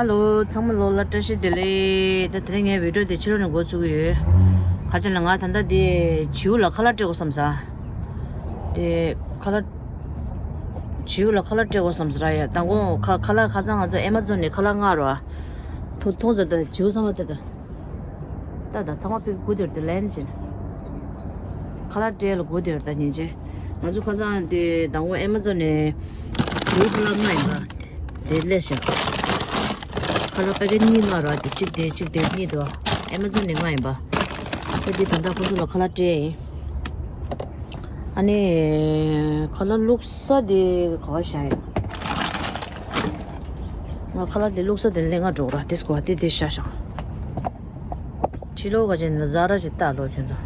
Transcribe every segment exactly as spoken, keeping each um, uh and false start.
ཧ་ལོ། ཚང་མ་ལོ་ལ་བཀྲ་ཤིས་བདེ་ལེགས། ད་དེ་རིང་ངའི་བི་ཌིའོ་དེ་ཕྱི་ལོགས་ནས་འགོ་བཙུགས་ཀྱི་ཡོད། ག་ཅི་ལ་ང་ད་ལྟ་དེ་བྱིའུ་ལ་ཁ་ལག་སྤྲད་དགོས་བསམ་ས། དེ་ཁ་ལག་བྱིའུ་ལ་ཁ་ལག་སྤྲད་དགོས་བསམ་ས་ར་ཡ། དང་པོ་ཁ་ཁ་ལག་ཁ་སང་ང་ཚོ་ཨེ་མ་ཛོན་ནས་ཁ་ལག་མངགས་རོགས། ཐུག་ཐུག་ཟེར་ད་བྱིའུ་ཚང་མ་ད་ད། ད་ད་ཚང་མ་ཕི་སྒུག་དེར་དེ་ལན་ཅིན། ཁ་ལག་སྤྲད་ལ་སྒུག་དེར་ད་ཉིན་ཅེ། ང་ཚོ་ཁ་སང་དེ་དང་པོ་ཨེ་མ་ཛོན་ནས་བྱིའུ་ཁ་ལག་མངགས་ཡིན་པ། དེ་སླེབས་ཤག་ཁ་ལག་པེ་ཀེཊ་གཉིས་མངགས་རོགས། དེ་གཅིག་དེ་གཅིག་དེ་གཉིས་དོ། ཨེ་མ་ཛོན་ནས་མངགས་ཡིན་པ། ད་དེ་ད་ལྟ་ཁོ་ཚོ་ལ་ཁ་ལག་སྤྲད་ཡིན། ཨ་ནི་ཁ་ལག་བླུགས་ས་དེ་ག་བ་བཞག་ཡིན། ང་ཁ་ལག་དེ་བླུགས་ས་དེ་ལེན་ག་འགྲོ་ར། དེ་སྐོར་དེ་དེ་བཞག་ཤག་ཕྱི་ལོགས་ག་ཅན་ན་ཛ་ར་ཞིག་ལྟ་ལོ་ཁྱོད་ཚོ།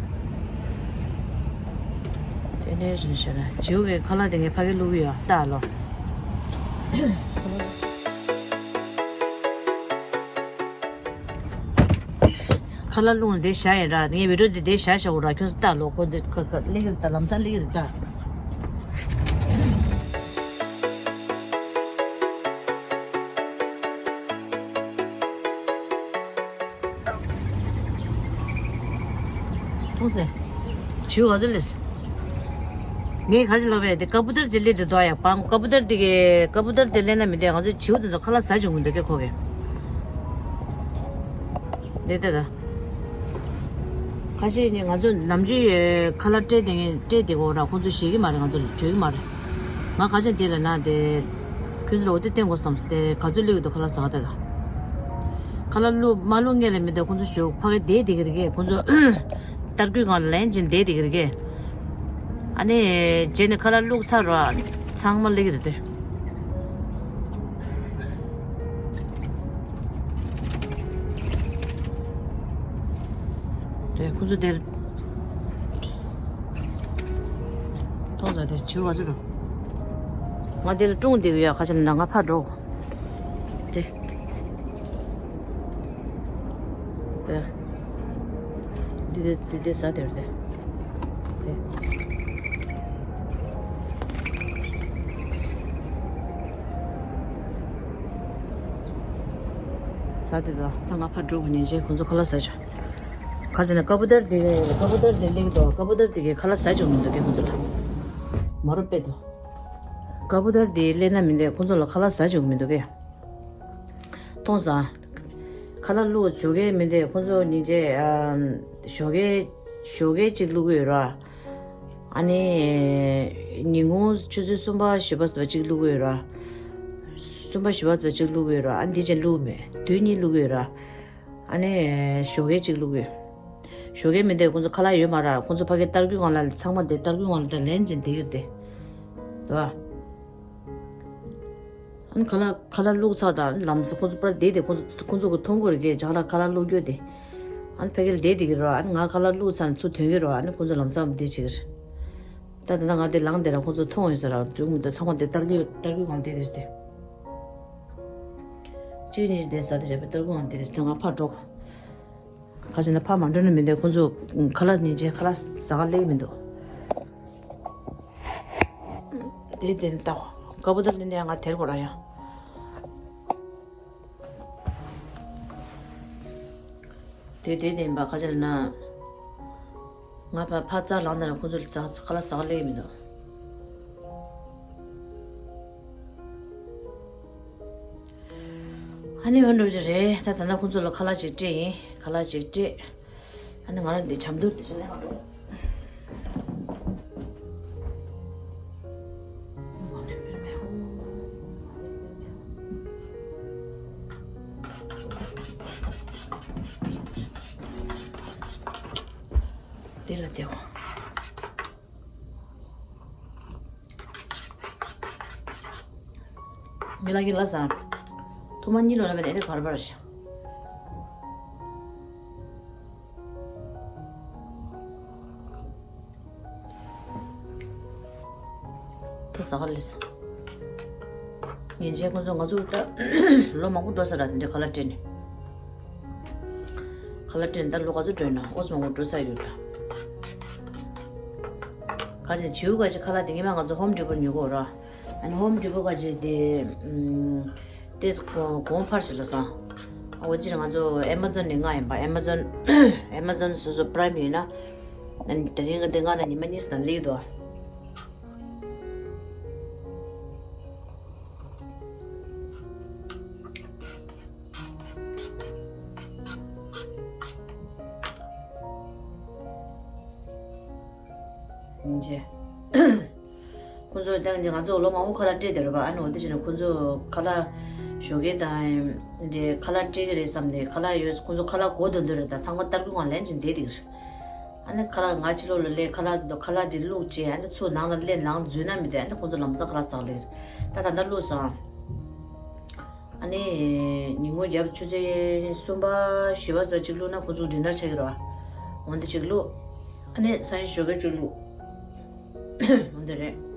དེ་ནས་བཞིན་བཤད་ན་བྱིའུ་གི་ཁ་ལག་དེ་ངས་ཕ་གི་བླུགས་ཡོད་ལྟ་ལོ། ཁ་ལག་བླུགས་ནས་དེ་བཞག་ཡིན་ར། ངས་བི་ཌིའོ་དེ་དེ་བཞག་བཞག་གོ་ར། ཁྱོད་ཚོ་ལྟ་ལོ། ཁོ་དེ་ཁ་ཁ་སླེབས་ཀྱི་རེད་ད། ལམ་སང་སླེབས་ཀྱི་རེད་ད། ཐུག་སེ། བྱིའུ་ག་ཚོད་སླེབས། ངས་ག་ཅི་ལབ་པས། དེ་ཀ་པུ་ཏར་ཅིག་སླེབས་འདུག་དོ་ཡ། པང་ཀ་པུ་ཏར་དེ་གི་ཀ་པུ་ཏར་དེ་སླེབས་ན་མི་འདོད། ང་ཚོ་བྱིའུ་དེ་ཚོ་ཁ་ལག་ཟ་བཅུག་མི་འདུག་གས་ཁོ་གས། དེ་ལྟ་ད། ཁ་ཤས་ནི་ང་ཚོ་ནམ་རྒྱུན་ཡོད་ཁ་ལག་སྤྲད་དེ་སྤྲད་དེ་གོ་ར། ཁོ་ཚོ་ཤེས་ཀྱི་མ་རེད། ང་ཚོ་ལ་འགྲོ་གི་མ་རེད། ང་ཁ་ཤས་དེ་ལ་ན་དེ། ཁྱོད་ཚོ་ལ་འོ་དེ་སྟོན་དགོས་བསམ་སྟེ། ག་ཚོད་སླེབས་ཀྱི་འདུག་ཁ་ལག་ཟ་ག་ད་ད། ཁ་ལག་བླུགས་མ་བླུགས་སྔོན་ལ་མི་འདུག་ཁོ་ཚོ་ཞོགས་ཕ་གི་བསྡད་དེ་གི་རེད་གས། ཁོ་ཚོ་ཏར་སྐུད་སྒང་ལ་ལན་ཅིག་བསྡད་དེ་གི་རེད་གས། ཨ་ནི་རྗེས་ནས་ཁ་ལག་བླུགས་ཚར་ར་ཚང་མ་སླེབས་ཀྱི་རེད་དེ། དེ་ཁོ་ཚོ་དེར་མཐོང་ཙང་དེ་བྱིའུ་ག་ཚོད་འདུག་ང་དེ་ལ་ཀྲུང་དེ་གི་ཡ་ཁ་ཆེ་ན་ང་ཕར་འགྲོ། དེ། དེ། འདི་དེ་དེ་དེ་ཟ་དེར་དེ། དེ། ཟ་དེ་ད་ད་ང་ཕར་འགྲོ་གི་ཉན་ཆེ་ཁོང་ཚོ་ཁ་ལག་ཟ་ཆོག་ཁ་ཆེ་ན་ཀ་པུ་ཏར་དེ་ཀ་པུ་ཏར་དེ་ལེགས་དོ། ཀ་པུ་ཏར་དེ་གི་ཁ་ལག་ཟ་ཆོག་མི་འདུག་གི་ཁོང་ཚོ་ལ། མ་རུ་པེ་དོ། ཀ་པུ་ཏར་དེ་ལེན་ན་མི་འདོད། ཁོང་ཚོ་ལ་ཁ་ལག་ཟ་བཅུག་མི་འདུག་གས། མཐོང་སོང་། ཁ་ལག་བླུགས་ཞོགས་ཀས་མི་འདོད། ཁོང་ཚོ་ཉིན་བྱེད་ཨམ། ཞོགས་ཀས་ཞོགས་ཀས་གཅིག་བླུགས་ཡོད་ར། ཨ་ནི། ཉིན་གུང་ཆུ་ཚོད་གསུམ་པ་བཞི་པ་ཟེར་བ་གཅིག་བླུགས་ཡོད་ར། གསུམ་པ་བཞི་པ་ཟེར་བ་གཅིག་བླུགས་ཡོད་ར། ཨ་འདི་ཅན་བླུགས་མེད། དུས་གཉིས་བླུགས་ཡོད་ར། ཨ་ནི། ཞོགས་ཀས་གཅིག་བླུགས་ཡོད། ཞོགས་ཀས་མི་འདོད། ཁོང་ཚོ་ཁ་ལག་ཡོད་མ་ར། ཁོང་ཚོ་ཕ་གི་ཏར་སྐུད་སྒང་ལ་ཚང་མ་དེ་ཏར་སྐུད་སྒང་ལ་ད་ལན་ཅིག་བསྡད་ཡོད་དེ། དོ། ཨ་ནི་ཁ་ལག་ཁ་ལག་བླུགས་ཚར་དང་ལམ་སང་ཁོ་ཚོ་པར་བསྡད་དེ་ཁོ་ཚོ་ཁོ་ཚོ་གི་མཐོང་གི་རེད་གས། ཇག་ལ་ཁ་ལག་བླུགས་རྒྱུ་དེ། ཨ་ནི་ཕ་གིར་བསྡད་དེ་གི་རོ། ཨ་ནི་ང་ཁ་ལག་བླུགས་ཚར་ནས་ཚུར་ཐོན་གི་རོ། ཨ་ནི་ཁོ་ཚོ་ལམ་སང་བསྡད་བྱེད་གི་རེད། ད་དེ་ན་ང་དེ་ལངས་དེ་ར་ཁོ་ཚོ་མཐོང་ཡོད་ས་ར་འདུག་མི་འདུག་ཚང་མ་དེ་ཏར་གི་ཏར་གི་སྒང་བསྡད་དེ་ཞིག་དེ། གཅིག་གཉིས་ཤིག་བསྡད་ས་དེ་བྱས་པའི་ཏར་གི་སྒང་བསྡད་དེ་ཞིག་དེ། ང་ཕར་འགྲོ། ཁ་ཆེ་ན་ཕར་མ་འགྲོ་ན་མི་འདོད། ཁོ་ཚོ་ཁ་ལག་ཉིན་བྱེད་ཁ་ལག་ཟ་ག་སླེབས་མི་འདུག་དེ་དེ་ནི་ལྟ། ཀ་པུ་ཏར་ནི་ནས་ང་དེར་གོ་ར་ཡ། དེ་དེ་དེ་ཡིན་པ་ཁ་ཆེ་ན། ང་ཕ་ཕ་རྩ་ལངས་ན་ཁོ་ཚོ་ལ་ཁ་ལག་ཟ་ག་སླེབས་མི་འདུག་ཨ་ནི་འོན་འགྲོ་རྒྱུ་རེད། ད་ད་ལྟ་ཁོ་ཚོ་ལ་ཁ་ལག་ཅིག་སྤྲད་ཡིན། ཁ་ལག་ཅིག་སྤྲད། ཨ་ནི་ང་རང་འདི་ཆབ་མདོར་འདི་ཕྱིན་ནས་ང་འགྲོ། འདི་ལ་བསྡད་འོ། མི་ལ་གི་ལ་ཟ། ཐོག་མ་གཉིད་ལོག་ལ་བས་ནས་ཨེ་དེ་གར་བར་ཤ། ད་ཟ་ག་ལས་སོང་། ཉིན་བྱེད་ཁོང་ཚོ་ང་ཚོ་ད་ལོ་མང་པོ་འགྲོ་ས་ར་དེ་འདྲའི་ཁ་ལག་སྤྲད་ནས། ཁ་ལག་སྤྲད་ནས་ད་ལོ་ག་ཚོད་འགྲོ་ཡིན་ན་ཨོ་ཙམ་མང་པོ་འགྲོ་ས་ཡོད་ད། ཁ་ཅིག་བྱིའུ་ཁ་ཅིག་ཁ་ལག་དེ་ཉི་མ་ང་ཚོ་ཧོམ་ཌི་པོ་ཉོ་གོ་ར། ཨ་ནི་ཧོམ་ཌི་པོ་ཁ་ཅིག་དེ། ཨམ། དེས་གོང་གོང་འཕར་ཞིག་ལ་སོང་། ཨ་འོ་ཅི་རེད། ང་ཚོ་Amazon་ནས་མངགས་ཡིན་པ། Amazon Amazon་སོ་སོ་Prime་ཡིན་ན། ཨ་ནི་དེ་རིང་དེ་མངགས་ན་ཉི་མ་གཉིས་ཙམ་སླེབས་འདུག་ཡིན་ཅེ། ཁོང་ཚོ་ད་ང་ཚོ་ལོ་མང་པོ་ཁ་ལག་སྤྲད་དེ་རེད་པ། ཨ་ནི་འོ་དེ་བྱས་ནས་ཁོང་ཚོ་ཁ་ལག་ཞོགས་ཀས་དང་འདྲ་ཁ་ལག་སྤྲད་ཀྱི་རེད་བསམ་ནས། ཁ་ལག་ཡོད། ཁོང་ཚོ་ཁ་ལག་གོ་དོན་དུ་རེད། ད་ཚང་མ་ཏར་ཀུ་ངང་ལེན་བྱས་བསྡད་དེ་གི་རེད། ཨ་ནི་ཁ་ལག་ང་ཕྱི་ལོགས་ལ་སླེབས། ཁ་ལག་ཁ་ལག་དེ་བླུགས་བྱས། ཨ་ནི་ཚུར་ནང་ལ་སླེབས། ནང་འཛུལ་ན་མི་འདུག་ཨ་ནི་ཁོང་ཚོ་ལམ་སང་ཁ་ལག་ཟ་ལེ་རེད། ད་ད་ལྟ་བླུགས་སོང་། ཨ་ནི་ཉིན་གུང་རྒྱབ་ཆུ་ཚོད་གསུམ་པ་བཞི་པ་ཙམ་ཅིག་བླུགས་ན་ཁོ་ཚོ་ཌི་ནར་ཆགས་ཀྱི་རེད་པ། འོ་འདི་ཅིག་བླུགས། ཨ་ནི་སང་ཉིན་ཞོགས་ཀས་ཅིག་བླུགས། འོ་འདི་རེད།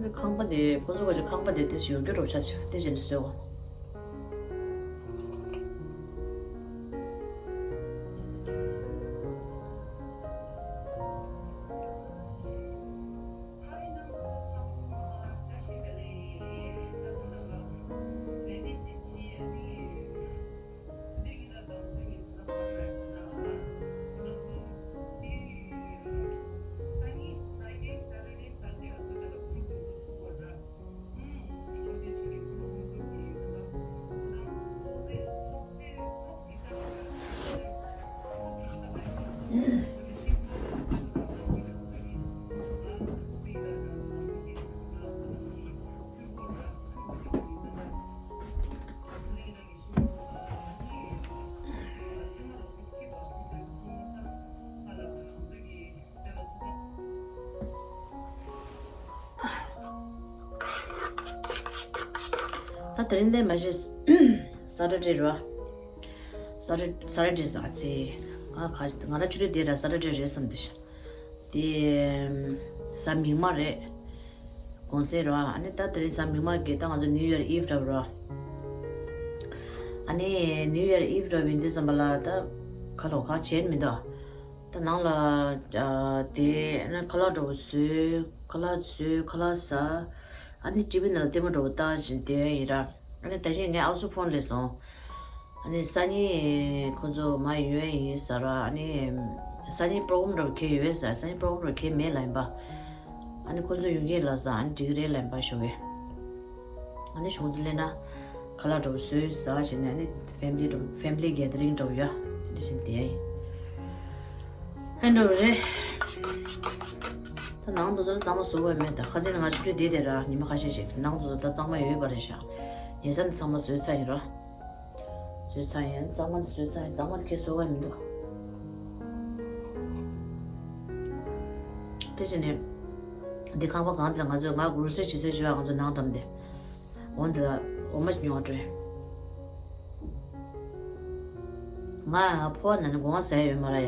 འདི་ཁང་པ་དེ་ཁོ་ཚོ་ག་ཅིག་ཁང་པ་དེ་དེ་ཞིག་ཡོད་རྒྱུ་འདྲ་པོ་ཆགས་ཤག་དེ་བྱས་ནས་བཟོས་པ། ད་དེ་རིང་ལས་མ་གཞི་Saturday་རེད་པ། Saturday Saturday་ཟ་ཚེ་ང་ག་ང་རང་ཆུ་ཚོད་དེ་ར་Saturday་རེད་བསམ་དེ་ཤ། དེ་གཟའ་མིག་དམར་རེད། དགོང་ཟས་རེད་པ། ཨ་ནི་ད་དེ་རིང་གཟའ་མིག་དམར་གྱི་ད་ང་ཚོ་New Year Eve་འདྲ་པོ་རེད་པ། ཨ་ནི་New Year Eve་འདྲ་པོ་ཡིན་དུས་ཙམ་པ་ལ་ད་ཁ་ལོ་ཁ་བྱས་མི་འདུག་ད་ནང་ལ་ཨ་དེ་ཨ་ནི་ཁ་ལག་འདྲ་པོ་བཟོས། ཁ་ལག་བཟོས། ཁ་ལག་ཟ། ཨ་ནི་ཊི་ཝི་ནང་ལ་ལྟད་མོ་འདྲ་པོ་ལྟ་བཞིན་བསྡད་ཡིན་ར། ཨ་ནི་ད་གིན་ངའི་ཨ་སུ་ཕོན་སླེབས་སོང་། ཨ་ནི་སང་ཉིན་ཁོ་ཚོ་མར་ཡོང་ཡ་ཡིན་ཟེར་ར། ཨ་ནི་སང་ཉིན་པོ་རོ་གྷམ་འདྲ་པོ་གང་ཡང་ཡོད་པས་ཟེར། སང་ཉིན་པོ་རོ་གྷམ་འདྲ་པོ་གང་ཡང་མེད་ལབ་ཡིན་པ། ཨ་ནི་ཁོ་ཚོ་ཡོང་གི་ཡིན་ལབ་ཟེར། ཨ་ནི་འགྲིག་གི་རེད་ལབ་ཡིན་པ་ཞོགས་ཀས། ཨ་ནི་གཞུང་ཚོ་སླེབས་ན་ཁ་ལག་འདྲ་པོ་བཟོས་ཟ་བྱས་ནས། ཨ་ནི་family་འདྲ་པོ་family gathering་འདྲ་པོ་ཡོད། འདི་བཞིན་བསྡད་ཡ་ཡིན། ཧན་འགྲོ་རེད། ད་ནང་དུ་ཚོར་གཙང་མ་བཟོ་དགོས་མེད། ད་ཁ་སང་ང་ཆུ་ཚོད་དེ་དེ་ར་ཉི་མ་ཁ་ཤས་ཤིག་ནང་དུ་ད་གཙང་མ་ཡོད་པ་རེད་ཤག་ཉེ་ས་ནས་ཚང་མ་བཟོས་ཚར་ཡིན་ར། བཟོས་ཚར་ཡིན། གཙང་མ་དེ་བཟོས་ཚར་ཡིན། གཙང་མ་དེ་ཁྱེད་བཟོ་དགོས་མི་འདུག་དེ་བྱས་ནས་འདི་ཁང་པ་གང་དེ་ལ་ང་ཚོས་ང་གུ་རུ་སེ་བྱེད་ཚེ་བྱེད་པ་ང་ཚོ་ནང་འགྲམ་དེ། འོ་འདི་ལ་འོ་མ་ཞིག་ཉོ་བ་འགྲོ་ཡ། ང་ཕོ་བ་ན་ནི་སྒོ་ང་ཟ་ཡ་ཡོད་མ་ར་ཡ།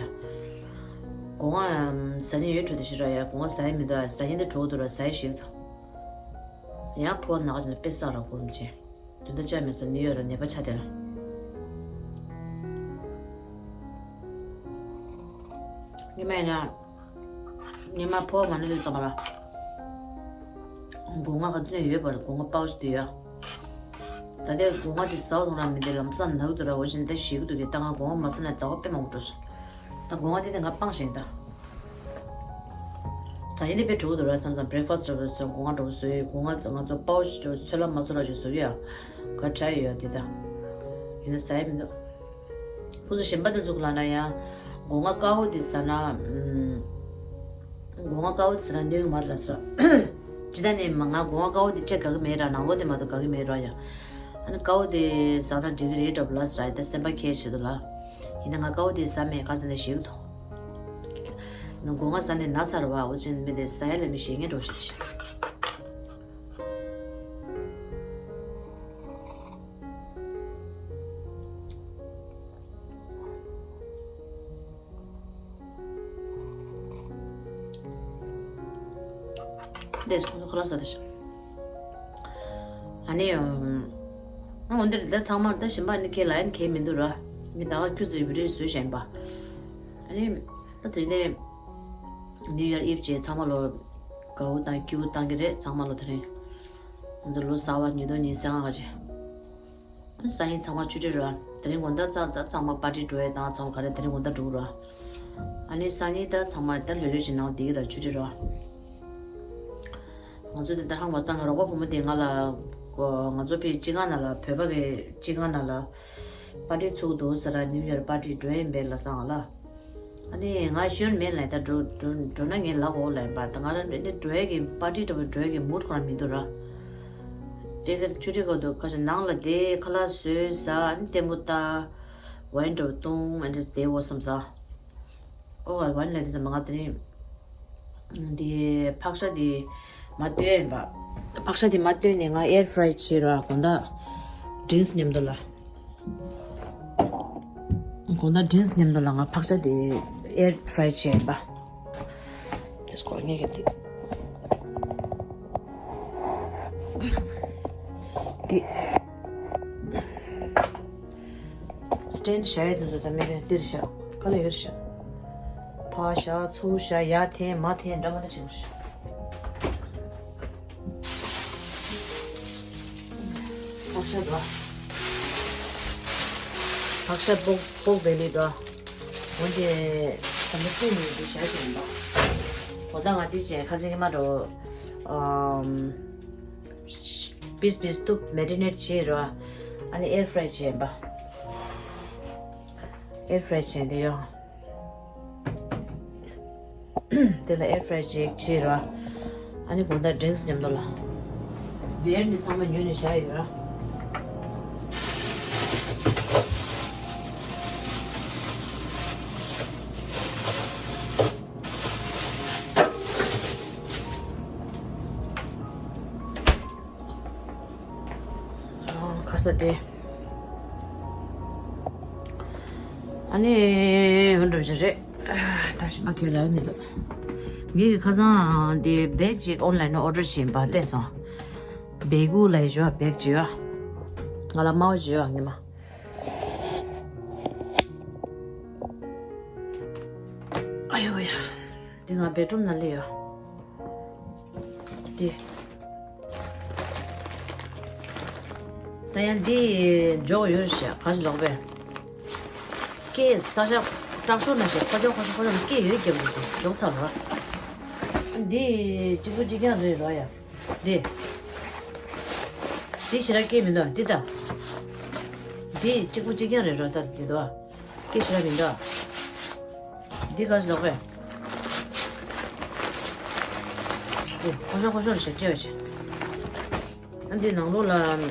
སྒོ་ང་ཟ་ཉེན་ཡོད་འགྲོ་དེ་ཤི་ར་ཡ། སྒོ་ང་ཟ་ཡ་མི་འདུག་ཡ། ཟ་ཉེན་དེ་གྲོགས་འདུག་ར་ཟ་ཡ་ཞིག་འདུག་ཡང་ཕོ་བ་ན་ག་ཅིག་ན་དཔེ་བསགས་ར་གོ་མི་བྱེད། དོན་དག་ཅག་མེད་ས་ནི་ཡོད་ར་ནད་པ་ཆ་དེ་ར། ངས་མ་ཡིན་ན། ཉི་མ་ཕོ་བ་མ་ནི་ལས་བསམ་པ་ལ། སྒོ་ང་ག་དུས་ནས་ཡོད་པ་རེད། སྒོ་ང་པའོ་ཆི་དེ་ཡོད། ད་ལྟའི་སྒོ་ང་དེ་ཟ་བ་དང་ར་མི་འདི་ལམ་སང་ན་གི་འདུག་ར། འོ་བཞིན་ད་ཞེད་གི་འདུག་གི། ད་ང་སྒོ་ང་མ་ཟ་ན་ཟླ་བ་དཔེ་མང་པོ་འགྲོ་སོང་། ད་སྒོ་ང་དེ་དེ་ང་སྤངས་ཤིང་ད། ད་ཡིན་དེ་དཔེ་འགྲོ་གི་འདུག་ར། མཚམས་མཚམས་breakfast་འདྲ་པོ་བཟོས། སྒོ་ང་འདྲ་པོ་བཟོས། སྒོ་ང་ང་ཚོ་པའོ་ཆི་འདྲ་པོ་ཚོད་ལ་མ་ཚོད་ལ་ཅིག་བཟོ་གི་ཡ། ག་ཁྲ་ཡོད་ཡ་དེ་ད། ཡིན་ན་ཟ་ཡ་མི་འདུག་ཁོ་ཚོ་གཞན་པ་དེ་ཚོ་གི་ལ་ན་ཡང་། སྒོ་ང་དཀར་པོ་དེ་ཟ་ན། ཨམ། སྒོ་ང་དཀར་པོ་དེ་ཟ་ན་གནོད་ཀྱི་མ་རེད་ལབ་སོང་། ཇི་ལྟར་ནས་མ་ང་སྒོ་ང་དཀར་པོ་དེ་ཅི་དགའ་གི་མེད་ར། ནང་ལོགས་དེ་མ་གཏོགས་དགའ་གི་མེད་ར་ཡ། ཨ་ནི་དཀར་པོ་དེ་ཟ་ན་འགྲིག་གི་རེད་འདྲ་པོ་ལབ་སོང་ར། ད་སེམས་པ་ཁྱད་ཆེ་འདུག་ལ། ཡིན་ན་ང་དཀར་པོ་དེ་ཟ་མེད་ག་ཟེར་ན་ཞེད་གི་འདུག་ང་སྒོ་ང་ཟ་ནས་ན་ཚར་བ། འོ་ཅན་མི་དེ་ཟ་ཡ་ལ་མི་ཞེད་ངེས་འགྲོ་ཞེས་ཤི། དེས་ཁོང་ཚོ་ཁ་ལག་ཟ་དེ་ཤི། ཨ་ནི། ཨ་འོན་ཏེ་ད་ཚང་མ་ད་གཞན་པ་ནི་ཁྱེད་ལ་ཡིན་ཁྱེད་མི་འདུག་ར། ངས་ད་ག་ཁྱུ་ཚོའི་བི་ཌི་ཡོ་བཟོས་བཞག་ཡིན་པ། ཨ་ནི། ད་དེ་ནས་New Year Eve་བྱས་ཚང་མ་ལོ། དགའ་བོ་དང་སྐྱིད་བོ་བཏང་གི་རེད་ཚང་མ་ལོ། དེ་རིང་ང་ཚོ་ལོ་གསར་བ་ཉིས་སྟོང་ཉི་ཤུ་རྩ་ལྔ་ག་ཅེ། སང་ཉིན་ཚང་མ་ཆུ་ཁྲིད་རོ། དེ་རིང་དགོང་དག་ཚང་ད་ཚང་མ་པར་ཊི་འགྲོ་ཡས་དང་ཚང་མ་ག་རེ་དེ་རིང་དགོང་དག་འགྲོ་རོ། ཨ་ནི་སང་ཉིན་ད་ཚང་མ་ད་ལྷོད་ལྷོད་ཞིག་ནང་བསྡད་ཀྱི་ར་ཆུ་ཁྲིད་རོ། ང་ཚོ་དེ་ད་ཧང་བ་སང་རོགས་པ་བུ་མོ་དེ་ང་ལ་ང་ཚོ་ཕི་སྤྱི་ཁང་ནང་ལ་བོད་པ་གི་སྤྱི་ཁང་ནང་ལ་པར་ཊི་ཚུགས་འདུག་ཟེར་ར། ནིའུ་ཡར་པར་ཊི་འགྲོ་ཡས་མེད་ལབ་སོང་ང་ལ། ཨ་ནི་ང་ཤོར་མེད་ལབ། ད་འགྲོ་འགྲོ་འགྲོ་ན་ངའི་ལག་འོག་ལ་ཡིན་པ། ད་ང་རང་འདི་འགྲོ་ཡས་ཀྱི་པར་ཊི་འདྲ་པོ་འགྲོ་ཡས་ཀྱི་མུཌ་ཁོ་རང་མི་འདུག་ར། དེ་ག་ཆུ་ཁྲིད་ག་འདུག་ཁ་ཤས་ནང་ལ་བསྡད་ཁ་ལག་བཟོས་ཟ། ཨ་ནི་ལྟད་མོ་ལྟ། ཝའིན་འདྲ་པོ་བཏུང་། ཨ་ནི་བསྡད་འོ་བསམ་ས། ཨོ་ཝའིན་ལ་དེ་ཚོ་མ་ང་དེ་རིང་འདི་ཕག་ཤ་འདི་མ་བཏོན་ཡིན་པ། ཕག་ཤ་འདི་མ་བཏོན་ནས་ང་ཨེར་ཕ་རའི་བྱས་ར། དགོང་དག་ཌིང་སི་མཉམ་དུ་ལ། དགོང་དག་ཌིང་སི་མཉམ་དུ་ལ་ང་ཕག་ཤ་དེ་ཨེར་ཕ་རའི་བྱས་པ། དེ་སྐོར་ངས་གི་དེ་དེ་སི་ཊེན་ཌི་བཞག་ཡས་དེ་ཚོ་ད་མི་དེ་འདིར་བཞག་ག་ལ་ཡོད་བཞག་ཕར་བཞག་ཚུར་བཞག་ཡར་འཐེན་མར་འཐེན་འདྲ་མ་འདྲ་བྱེད་དགོས་བཞག་ཕག་ཤ་དོ། ཕག་ཤ་པོག་པོག་བེ་ལི་དོ། འོན་ཏེ་ད་ལྟ་ཐུག་ནས་འདི་བཞག་བཞིན་པ། གོ་ད་ང་འདི་བྱས་ཁ་ཚིག་མ་འགྲོ། ཨམ། པིས་པིས་ཏུ་མེ་རི་ནེ་ཊི་བྱས་རོ། ཨ་ནི་ཨེར་ཕ་རའི་བྱས་པ། ཨེར་ཕ་རའི་བྱས་འདི་ཡོ། དེ་ལ་ཨེར་ཕ་རའི་ཅིག་བྱས་ར། ཨ་ནི་དགོང་དག་ཌིང་སི་མཉམ་དུ་ལ། བེར་ནི་ཚང་མ་ཉོས་ནས་བཞག་ཡོད་ར། ཁ་ས་དེ། ཨ་ནི་འོན་འགྲོ་བཞིན་རེད། ད་ཞིམ་པ་ཁྱོད་ལ་མི་འདུག་ངེད་ཀྱི་ཁ་སང་དེ་བེག་ཅིག་ཨོན་ལན་ནས་ཨོ་ཌར་བྱས་པ་བལྟས་སོང་། བེ་གུ་ལ་ཡི་ཞུ་བ་བེག་ཅིག་ཡོད། ང་ལ་དམར་པོ་ཅིག་ཡོད་ངེས་མ། ཨ་ཡོ་ཡ། འདི་ང་བེད་རུམ་ནང་སླེབས་ཡོད། འདི། ད་ཡང་འདི་འཇོག་ཡོད་ཤག་ག་ཞིག་ལོག་པས། སྐེ་ས་ཞག་སྐྲག་ཤོར་ན་ཞག་ཁོ་ཅོག་ཁོ་ཅོག་ཁོ་ཅོག་སྐེ་ཡོད་རྒྱབ་འདུག་འཇོག་ཚར་རོ། འདི་གཅིག་པུ་གཅིག་རྐྱང་རེད་རོ་ཡ། འདི། འདི་ཞེ་དྲག་སྐེ་མི་འདུག་འདི་ད། འདི་གཅིག་པུ་གཅིག་རྐྱང་རེད་རོ་ད་འདི་འདུག་སྐད་ཆ་ར་མི་འདུག་འདི་ག་ཞིག་ལོག་པས། འདི་ཁོ་ཤོ་ཁོ་ཤོ་རེ་ཞིག་སྐྱེ་བ་ཞིག་ཨ་འདི་ནང་ལོགས་ལ་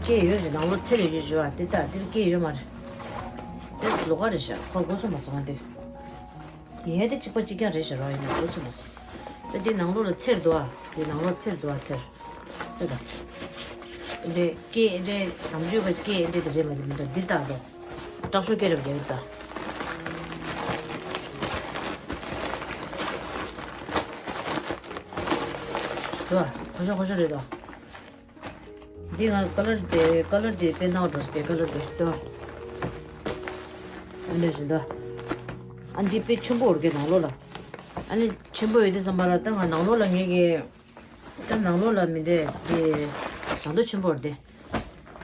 སྐད་ཡོད་ཞིག་ནང་ལོགས་ཚེར་ཡོད་ཞིག་བ་འདི་ལྟ་འདིར་སྐད་ཡོད་མ་རེད། འདི་ལོག་ག་རེ་ཞག་ཁོ་མགོ་ཚོད་མ་སོང་ང་འདི། ཡས་དེ་གཅིག་པ་གཅིག་རྐྱང་རེད་ཞག་ར་ཡིན་ན་མགོ་ཚོད་མ་སོང་། ད་འདི་ནང་ལོགས་ལ་ཚེར་འདུག་ཨ། འདི་ནང་ལོགས་ཚེར་འདུག་ཨ་ཚེར། ཨེ་ད། འདི་སྐད་འདི་ནམ་རྒྱུན་པ་སྐད་འདི་དེ་རེད་མ་རེད་མི་འདུག་འདི་ལྟ་འདུག་སྐྲག་ཤོས་སྐད་རབ་རྒྱག་ད། འདུག་ཨ། ཁོ་ཤོ་ཁོ་ཤོ་རེད་འདུག་འདི་ང་ཀ་ལར་དེ་ཀ་ལར་དེ་དཔེ་ནག་འགྲོ་སི་དེ་ཀ་ལར་དེ་འདུག་ཨ། འདི་འདྲ་ཞིག་འདུག་ཨ་འདི་དཔེ་ཆེན་པོ་འོར་གི་ནང་ལོགས་ལ། ཨ་ནི་ཆེན་པོ་ཡོད་དེ་བསམ་པ་ལ་ད་ང་ནང་ལོགས་ལ་ངེད་ཀྱི། ད་ནང་ལོགས་ལ་མི་འདྲ་དེ་ནང་དུ་ཆེན་པོར་དེ།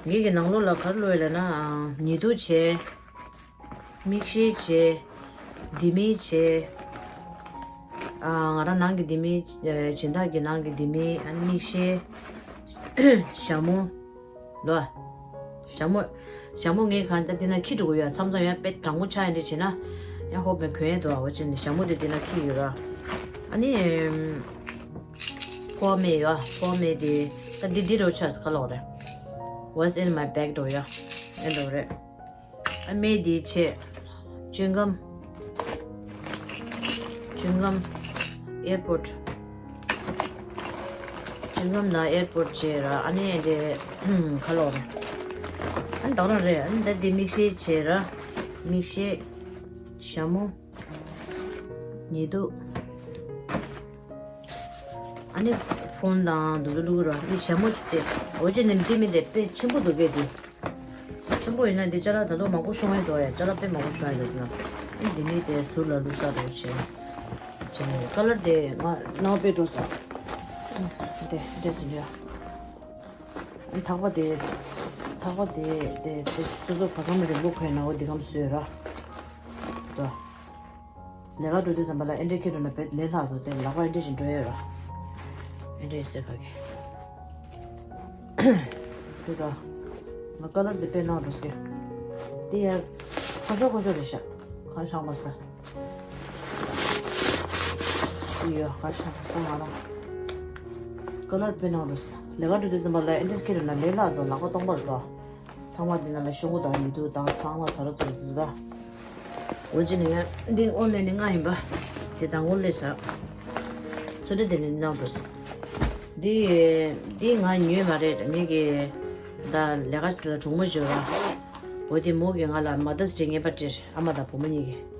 ངེད་ཀྱི་ནང་ལོགས་ལ་ག་རེ་བླུགས་ཡོད་ལབ་ན་ཉི་གདུགས་བྱས། མིག་ཤེལ་བྱས། ལྡེ་མིག་བྱས། ང་རང་ནང་གི་ལྡེ་མིག་སྦྱིན་བདག་གི་ནང་གི་ལྡེ་མིག་ཨ་ནི་མིག་ཤེལ། ཞྭ་མོ། ལོ། ཞྭ་མོ། ཞྭ་མོ་ངའི་གང་ལྟར་འདི་ན་ཁྱི་འགྲོ་གི་ཡོད་མཚམས་མཚམས་ཡང་དཔེ་གྲང་མོ་ཆགས་ཡིན་འདྲ་བྱས་ན། ཡང་ཧོབ་ནས་གོན་ཡས་འདུག་ཨ། འོ་ཅི་ནས་ཞྭ་མོ་དེ་འདི་ན་ཁྱི་ཡོད་ར། ཨ་ནི། ཕོ་མེ་ཡོད་ཨ། ཕོ་མེ་དེ། ད་འདི་འདི་རོ་ཆགས་ག་ལོག་རེད། What's in my bag འགྲོ་ཡ། ཨེ་འགྲོ་རེད། ཨ་མེ་དེ་ཆེ། ཅུན་གམ། ཅུན་གམ། ཨེར་པོར་ཊི། ཅུན་གམ་ན་ཨེར་པོར་ཊི་བྱས་ར་ཨ་ནི་དེ་ཁ་ལོག་རེད། ཨ་ནི་དག་རང་རེད། ཨ་ནི་ད་དེ་མིག་ཤེལ་བྱས་ར། མིག་ཤེལ། ཞྭ་མོ། ཉི་གདུགས། ཨ་ནི་ཕོན་དང་དུ་དུ་བླུག་ར་འདི་ཞྭ་མོ་དེ་འོ་ཅི་ནི་འདི་མི་དེ་དཔེ་ཆེན་པོ་འདུག་པས་འདི། ཆེན་པོ་ཡིན་ན་འདི་ཅ་ལག་ད་དུང་མང་པོ་ཤོང་ཡ་འདུག་ཡ། ཅ་ལག་དཔེ་མང་པོ་ཤོང་ཡ་འདུག་ན། ཨ་འདི་མི་དེ་ཟུར་ལ་བླུག་ས་རོགས་བྱས། ཅི་ནས་ཀ་ལར་དེ་ང་ནང་དཔེ་འགྲོ་ས། དེ་འདྲས་ཟིན་ཡ། ཐག་པ་དེ། ཐག་པ་དེ་དེ་དེ་སོ་སོ་ག་གམ་རིང་པོ་ཁོས་ནའོ་དེ་གམ་བཟོས་ར། དོ། ལས་ཀ་འགྲོ་དུས་ཙམ་པ་ལ་ཨེ་འདྲས་ཁྱེར་འགྲོ་ན་བེད་ལས་ལྷག་ཏུ་དེ་ལག་པ་ཨེ་འདྲས་ཞིག་འགྲོ་ཡོད་ར། ཨེ་འདྲས་ཟེར་ག་གི། དེ་དང་། ང་ཀ་ལར་དེ་དཔེ་གནང་འགྲོ་སྐད། དེ་ཡ། ཁ་ཤོ་ཁ་ཤོ་རེད་ཤག་ཁ་ཤང་མ་སྟ། དེ་ཡ་ཁ་ཤང་མ་སྟ་ང་རང་། ཀ་ལར་དཔེ་གནང་འགྲོ་ས། ལས་ཀ་འགྲོ་དུས་ཙམ་པ་ལ་ཨེ་འདྲས་ཁྱེར་ན་ལས་ལ་དོ་ལག་པ་སྟོང་པར་དོ། ཚང་མ་དེ་ན་ལ་ཤོག་གུ་དང་ཉི་གདུགས་དང་ཚང་མ་ཚ་ར་ཚུར་དུ་ད། འོ་ཅི་ནས་འདི་ཨོན་ལན་ནི་ང་ཡིན་པ། དེ་དང་འོན་ལས་ས། ཚོད་འདྲ་དེ་ནི་གནང་འགྲོ་ས། འདི། འདི་ང་ཉོས་མ་རེད་ངེད་ཀྱི། ད་ལས་ཀ་ཞིག་ལ་གྲོགས་མོ་བྱོས་ར། འོ་དེ་མོ་གི་ང་ལ་མ་ད་སི་ཌེ་ངེས་པ་སྤྲད་ཨ་མ་དང་བུ་མོ་གཉིས་ཀྱི།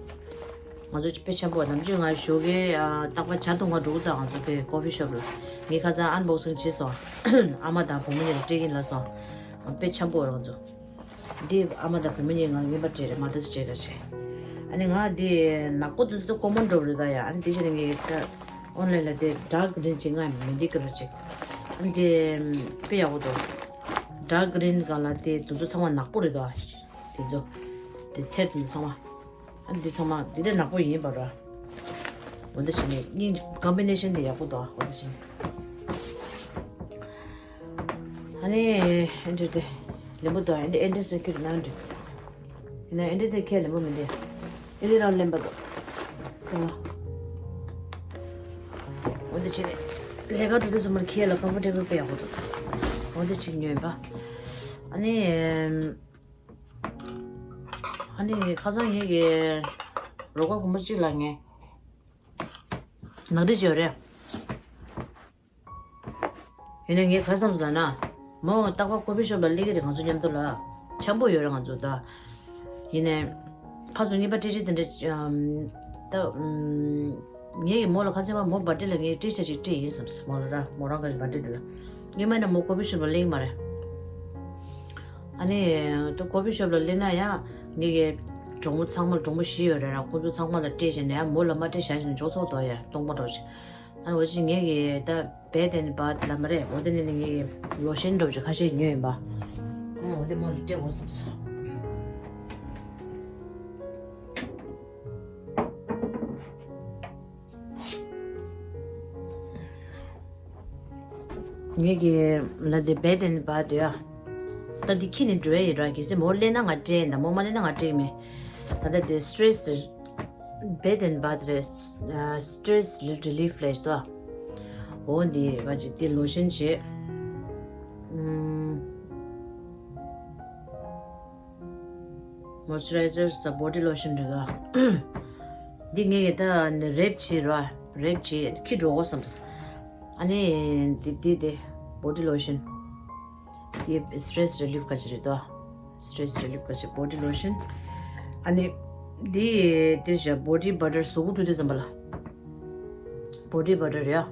ང་ཚོ་དཔེ་འཆམ་པོ་ནམ་རྒྱུན་ང་ཞོགས་ཀའི་རྟག་པར་ཇ་འཐུང་ག་འགྲོ་གི་ད་ང་ཚོ་དཔེ་ཀོ་ཕི་ཤོབ་ལ། ངས་ཁ་སང་ཨན་བོག་སིང་བྱས་སོང་། ཨ་མ་དང་བུ་མོ་གཉིས་ལ་སྤྲད་ཀྱིན་ལ་སོང་། དཔེ་འཆམ་པོ་རང་ཚོ། འདི་ཨ་མ་དང་བུ་མོ་གཉིས་ང་ངེས་པར་སྤྲད་རེད་མ་ད་སི་ཌེ་ག་ཞེས། ཨ་ནི་ང་འདི་ནག་པོ་དུས་ཚོད་ཀོ་མོན་འགྲོ་རེད་ད་ཡ་ཨ་ནི་འདི་བྱས་ནས་ངས་ད་ཨོན་ལན་ལ་དེ་ཌརྐ་གི་རིན་ཅིག་ང་མི་འདི་ཀི་ལ་ཅིག་ཨ་ནི་དེ་དཔེ་ཡག་པོ་འདུག་ཌརྐ་གི་རིན་གང་ལ་དེ་དུས་ཚོད་ཚང་མ་ནག་པོ་རེད་ད། དེ་ཚོ་དེ་ཚེར་དུས་ཚོད་ཚང་མ། ཨ་འདི་ཚང་མ་འདི་འདྲ་ནག་པོ་ཡིན་པ་ར། འོ་འདི་བྱས་ནས་སྙིང་ཀམ་བི་ནེ་ཤན་འདི་ཡག་པོ་འདུག་འོ་འདི་བྱས་ནས། ཨ་ནི་ཨེ་འདྲ་དེ་ལེན་པོ་འདུག་ཨེ་འདྲ་ཨེ་འདྲ་ཟེར་གྱི་རེད་ན་འདྲ། ཡིན་ན་ཨེ་འདྲ་དེ་ཁས་ལེན་པོ་མི་འདུག་ཨེ་འདྲ་རང་ལེན་པ་འདུག་འོ་འདི་བྱས་ནས་ལས་ཀ་འགྲོ་དུས་ཚང་མར་ཁས་ལ་ཀམ་ཕོར་ཊེ་བལ་དཔེ་ཡག་པོ་འདུག་འོ་འདི་གཅིག་ཉོས་པ། ཨ་ནི། ཨ་ནི་ཁ་སང་ངེད་ཀྱི་རོགས་པ་བུ་མོ་གཅིག་ལ་ངས་ནག་འདྲི་བྱས་ཡོད་རེད། ཡིན་ནའི་ངས་ག་རེ་བསམ་སོང་ལབ་ན། མོ་རྟག་པར་ཀོ་ཕི་ཤོབ་ལ་སླེབས་ཀྱི་རེད་ང་ཚོ་མཉམ་དུ་ལ། འཆམ་པོ་ཡོད་རེད་ང་ཚོ་ད། ཡིན་ནའི། ཕར་ཚུར་གཉིས་པ་སྤྲད་སྤྲད་དེ་འདྲ། ད། ངས་ཀྱིས་མོ་ལ་ཁ་སང་མོ་བར་ཌེ་ལ་ངས་སྤྲད་བྱ་ཞིག་སྤྲད་ཡིན་བསམ་སོང་མོ་ལ་ར་མོ་རང་གི་བར་ཌེ་དེ་ལ། སྔོན་མ་ཡིན་ན་མོ་ཀོ་ཕི་ཤོབ་ལ་སླེབས་ཀྱི་མ་རེད། ཨ་ནི། ད་ཀོ་ཕི་ཤོབ་ལ་སླེབས་ན་ཡང་ངེད་ཀྱི་གྲོགས་མོ་ཚང་མ་ལ་གྲོགས་མོ་བཞི་ཡོད་རེད་ར་ཁོང་ཚོ་ཚང་མ་ལ་སྤྲད་བྱས་ནས་ཡང་མོ་ལ་མ་སྤྲད་བྱ་ཞིག་ནས་འཇོག་ཚོགས་དོ་ཡ་སྟོང་པ་འགྲོ་ཞིག་ཨ་ནི་འོ་ཅི་ངེད་ཀྱི་ད་བེད་ཨེན་བ་ལ་མ་རེད་འོ་དེ་ནི་ངེད་ཀྱི་ལོ་ཤན་འགྲོ་ཞིག་ཁ་ཤས་ཉོས་ཡིན་པ། ཨ་འོ་དེ་མོ་ལ་སྤྲད་དགོས་བསམ་སོང་། ངེད་ཀྱི་ལ་དེ་བེད་ཨེན་བ་དེ་ཡ། ད་འདི་ཁྱི་ནི་འགྲོ་ཡ་ཡིན་ར་གལ་སྲིད་མོ་སླེབས་ན་ང་སྤྲད་ཡིན་ད་མོ་མ་སླེབས་ན་ང་སྤྲད་ཀྱི་མེད། ད་ལྟ་དེ་སི་ཊེ་རེ་སི་བེད་ཨེན་བ་དེ་རེད། སི་ཊེ་རེ་སི་རི་ལི་ཕི་ལས་དོ། འོ་འདི་བ་ཅིག་དེ་ལོ་ཤན་བྱེད། ཨུམ། མོ་ཨིས་ཅུ་རའི་ཛར་ས་བོ་ཌི་ལོ་ཤན་རེད་ད། འདི་ངས་ཀྱི་ད་རེབ་བྱེད་ར་རེབ་བྱེད་ཁྱི་འགྲོ་གོ་བསམས། ཨ་ནི་འདི་འདི་དེ་བོ་ཌི་ལོ་ཤན། འདི་སི་ཊེ་རེ་སི་རི་ལི་ཕི་ག་ཅི་རེད་ད། སི་ཊེ་རེ་སི་རི་ལི་ཕི་ག་ཅི་བོ་ཌི་ལོ་ཤན། ཨ་ནི་འདི་དེ་བཞག་བོ་ཌི་བ་ཊར་གཟུགས་པོ་བཀྲུ་དུས་ཙམ་པ་ལ། བོ་ཌི་བ་ཊར་རེད་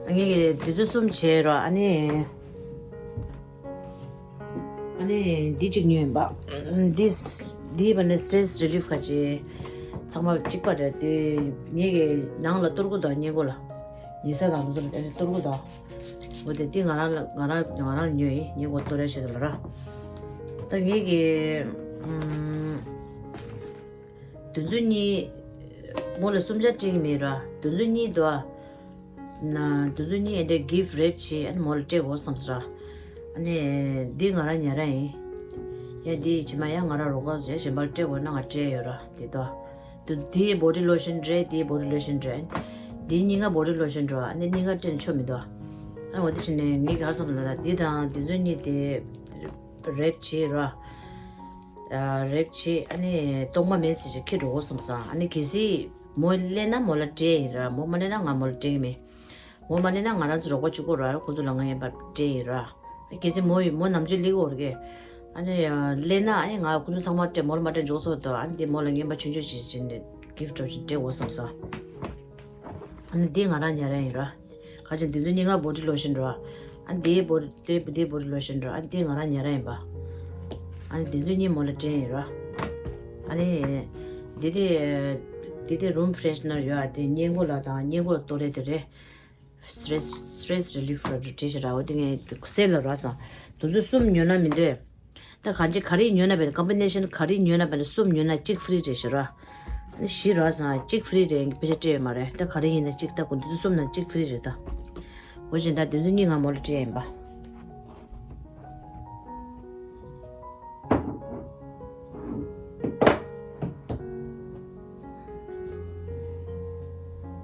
ཡ། ངས་ཀྱི་དུས་ཚོད་གསུམ་བྱས་ར་ཨ་ནི། ཨ་ནི་འདི་གཅིག་ཉོས་ཡིན་པ། འདི་འདི་བ་ནི་སི་ཊེ་རེ་སི་རི་ལི་ཕི་ག་ཅི། ཚང་མ་གཅིག་པ་རེད་དེ། ངས་ཀྱི་ནང་ལ་གཏོར་སྐུ་དང་སྙིང་གོ་ལ། ཉེ་ས་དང་ལོ་ཚོད་ལ་གཏོར་སྐུ་དང་། འོ་དེ་འདི་ང་རང་ལ་ང་རང་ང་རང་ཉོས་ཡིན་སྙིང་གོ་གཏོར་ཡ་ཞེས་ལ་ར། ད་ངས་ཀྱི། དུས་ཚོད་གཉིས། མོ་ལ་གསུམ་ཆ་སྤྲད་ཀྱི་མེད་ར་དུས་ཚོད་གཉིས་འདུག་ཨ། ན་དུས་ཚོད་གཉིས་ཨེ་འདྲ་གིཕ་རེབ་བྱེད་ཨ་ནི་མོ་ལ་སྤྲད་དགོས་བསམ་སོང་ར། ཨ་ནི་འདི་ང་རང་ཉོས་ར་ཡིན། ཡ་འདི་ཕྱི་མ་ཡ་ང་རང་རོགས་པ་ཟེར་གཞན་པར་སྤྲད་དགོས་ན་ང་སྤྲད་ཡོད་ར་འདི་དོ། དུ་འདི་བོ་ཌི་ལོ་ཤན་རེད་འདི་བོ་ཌི་ལོ་ཤན་རེད། འདི་གཉིས་ཀ་བོ་ཌི་ལོ་ཤན་རེད་ཨ་ནི་གཉིས་ཀ་སྤྲད་ཆོ་མི་འདུག་ཨ། ཨ་འོ་དེ་བྱས་ནས་ངས་ག་རེ་བསམ་ལ་ད་འདི་དང་འདི་ཚོ་གཉིས་དེ་རེབ་བྱེད་ར། རེབ་བྱེད་ཨ་ནི་གཏོང་མ་མེད་ཟེར་ཅིག་ཁྱི་འགྲོ་དགོས་བསམ་སོང་ཨ་ནི་གལ་སྲིད། མོ་སླེབས་ན་མོ་ལ་སྤྲད་ཡིན་ར་མོ་མ་སླེབས་ན་ང་མོ་ལ་སྤྲད་ཀྱི་མེད། མོ་མ་སླེབས་ན་ང་རང་ཚོ་རོགས་པ་གཅིག་པོ་ར་ཁོ་ཚོ་ལ་ང་ངན་པ་སྤྲད་ཡིན་ར། གལ་སྲིད་མོ་ཡིན་མོ་ནམ་རྒྱུན་སླེབས་ཀྱི་ཡོད་རེད། ཨ་ནི་སླེབས་ན་ཨ་ནི་ང་ཁོ་ཚོ་ཚང་མ་སྤྲད་མོ་ལ་མ་སྤྲད་འཇོག་སོགས་དང་ཨ་ནི་དེ་མོ་ལ་ངན་པ་ཆུང་ཆུང་ཞིག་བྱིན་ནས་གིཕ་འདྲ་བོ་ཞིག་སྤྲད་འོ་བསམ་ས། ཨ་ནི་དེ་ང་རང་ཉར་ཡ་ཡིན་ར། ཁ་ཅིག་འདི་ཚོ་གཉིས་ཀ་བོ་ཌི་ལོ་ཤན་ར། ཨ་ནི་དེའི་བོ་དེ་དེའི་བོ་ཌི་ལོ་ཤན་ར་ཨ་ནི་དེ་ང་རང་ཉར་ཡ་ཡིན་པ། ཨ་ནི་འདི་ཚོ་གཉིས་མོ་ལ་སྤྲད་ཡིན་ར། ཨ་ནི། འདི་དེ། དེ་དེ་room freshener ཡོད་ཨ། དེ་སྔས་མགོ་ལ་དང་སྔས་མགོ་ལ་གཏོར་རེད། དེ་རེད། stress stress relief ར་བྲིས་ཤག་ར། འོ་དེ་ངས་སེལ་ལ་ར་སོང་། དུང་ཕྱུར་གསུམ་ཉོས་ན་མི་འདོད། ད་གང་ཅི་ག་རེ་ཉོས་ན་བས་ན་combination ག་རེ་ཉོས་ན་བས་ན་གསུམ་ཉོས་ན་གཅིག་free རེད་ཤག་ར། ཨ་ནི་བཞི་ར་སོང་། གཅིག་free རེད། དཔེ་ཆ་སྤྲད་ཡོད་མ་རེད། ད་ག་རེ་ཡིན་ན་གཅིག་ད་དགོས། དུང་ཕྱུར་གསུམ་ནང་གཅིག་free རེད་ད། འོ་བཞིན་ད་དུང་ཕྱུར་གཉིས་ང་མོ་ལ་སྤྲད་ཡིན་པ།